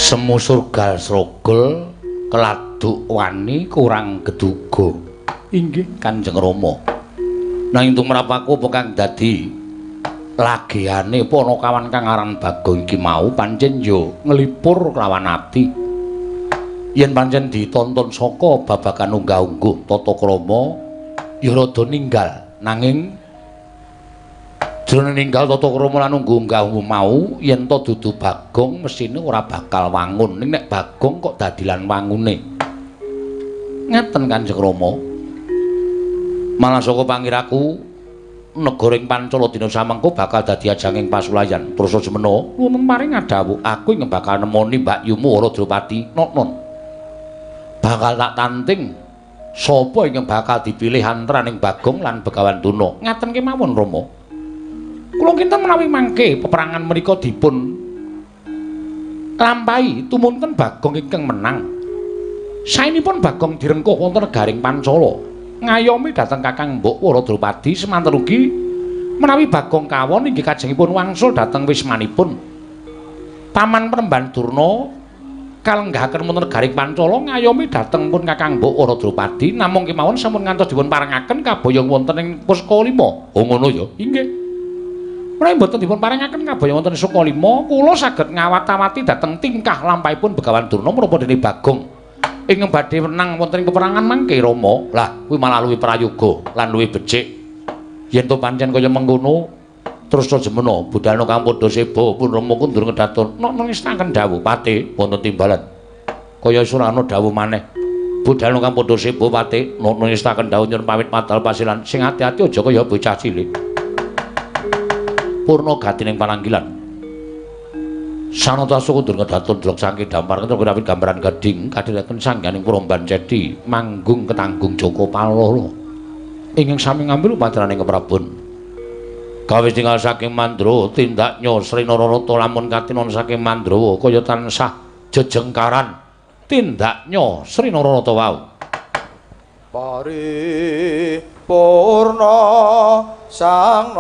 Semu surgal srogol keladuk wani kurang geduga. Inggih Kanjeng Rama. Nanging tumrap aku apa kang dadi lageane panakawan kang aran Bagong iki mau pancen yo nglipur kelawan ati. Yen pancen ditonton saka babagan unggah-ungguh tata krama ya rada ninggal, nanging jroning ninggal tata krama lan unggah-ungguh mau yen to dudu Bagong mesine ora bakal wangun. Ning nek Bagong kok dadi lan wangune. Ngaten Kanjeng Rama. Malah saka pangiraku negara ing Pancala dina samengko bakal dadi ajanging pasulayan. Terus semena wonten paring ngadhawuh aku ing bakal nemoni mbakyumu Wara Drupadi. Nonon. Bakal tak tanting sapa ingkang bakal dipilih antaraning Bagong lan Begawan Durna. Ngaten kemawon Rama. Kula kinten menawi mangke peperangan menika dipun Lampahi tumunten Bagong ingkang menang. Saenipun Bagong direngkuh wonten negaring Pancala. Ngayomi dhateng Kakang Mbok Wara Drupadi semanten ugi menawi Bagong kawon inggih kajengipun wangsul dhateng wismanipun. Paman Premban Durna kalenggahaken wonten negaring Pancala ngayomi dhateng pun Kakang Mbok Wara Drupadi namung kemawon sampun ngantos dipun parengaken kaboyong wonten ing Pusaka Lima. Oh ngono ya? Inggih. Menawi mboten dipun parengaken kaboyong wonten Suka Lima, kula saged ngawat-awati dhateng tingkah lampahipun Begawan Durna menapa dene Bagong ingkang badhe menang wonten ing peperangan mangke Rama. Lah kuwi malah luwih prayoga lan luwih becik. Yen to pancen kaya mengkono terus jemena budalna kang padha seba pun Rama kundur ngedaton. Nok nestaken dawuh pate wonten timbalan. Kaya surana dawuh maneh. Budalna kang padha seba pate nok nestaken dawuh nyuwun pamit madal pasilan sing ati-ati aja kaya bocah cilik. Purna gatining pananggilan. Sanata sukundur ngedaton delok saking dampar ketemu rawit gambaran gading kadhiraken sangganing Puromban Cedi manggung ketanggung Joko Palolo ingkang sami ngambil upacarane keprabon. Kawis tinggal saking Mandra tindaknya Sri Nararata lamun katinon saking Mandrawa kaya tansah jejengkaran tindaknya Sri Nararata wau. Paripurna sang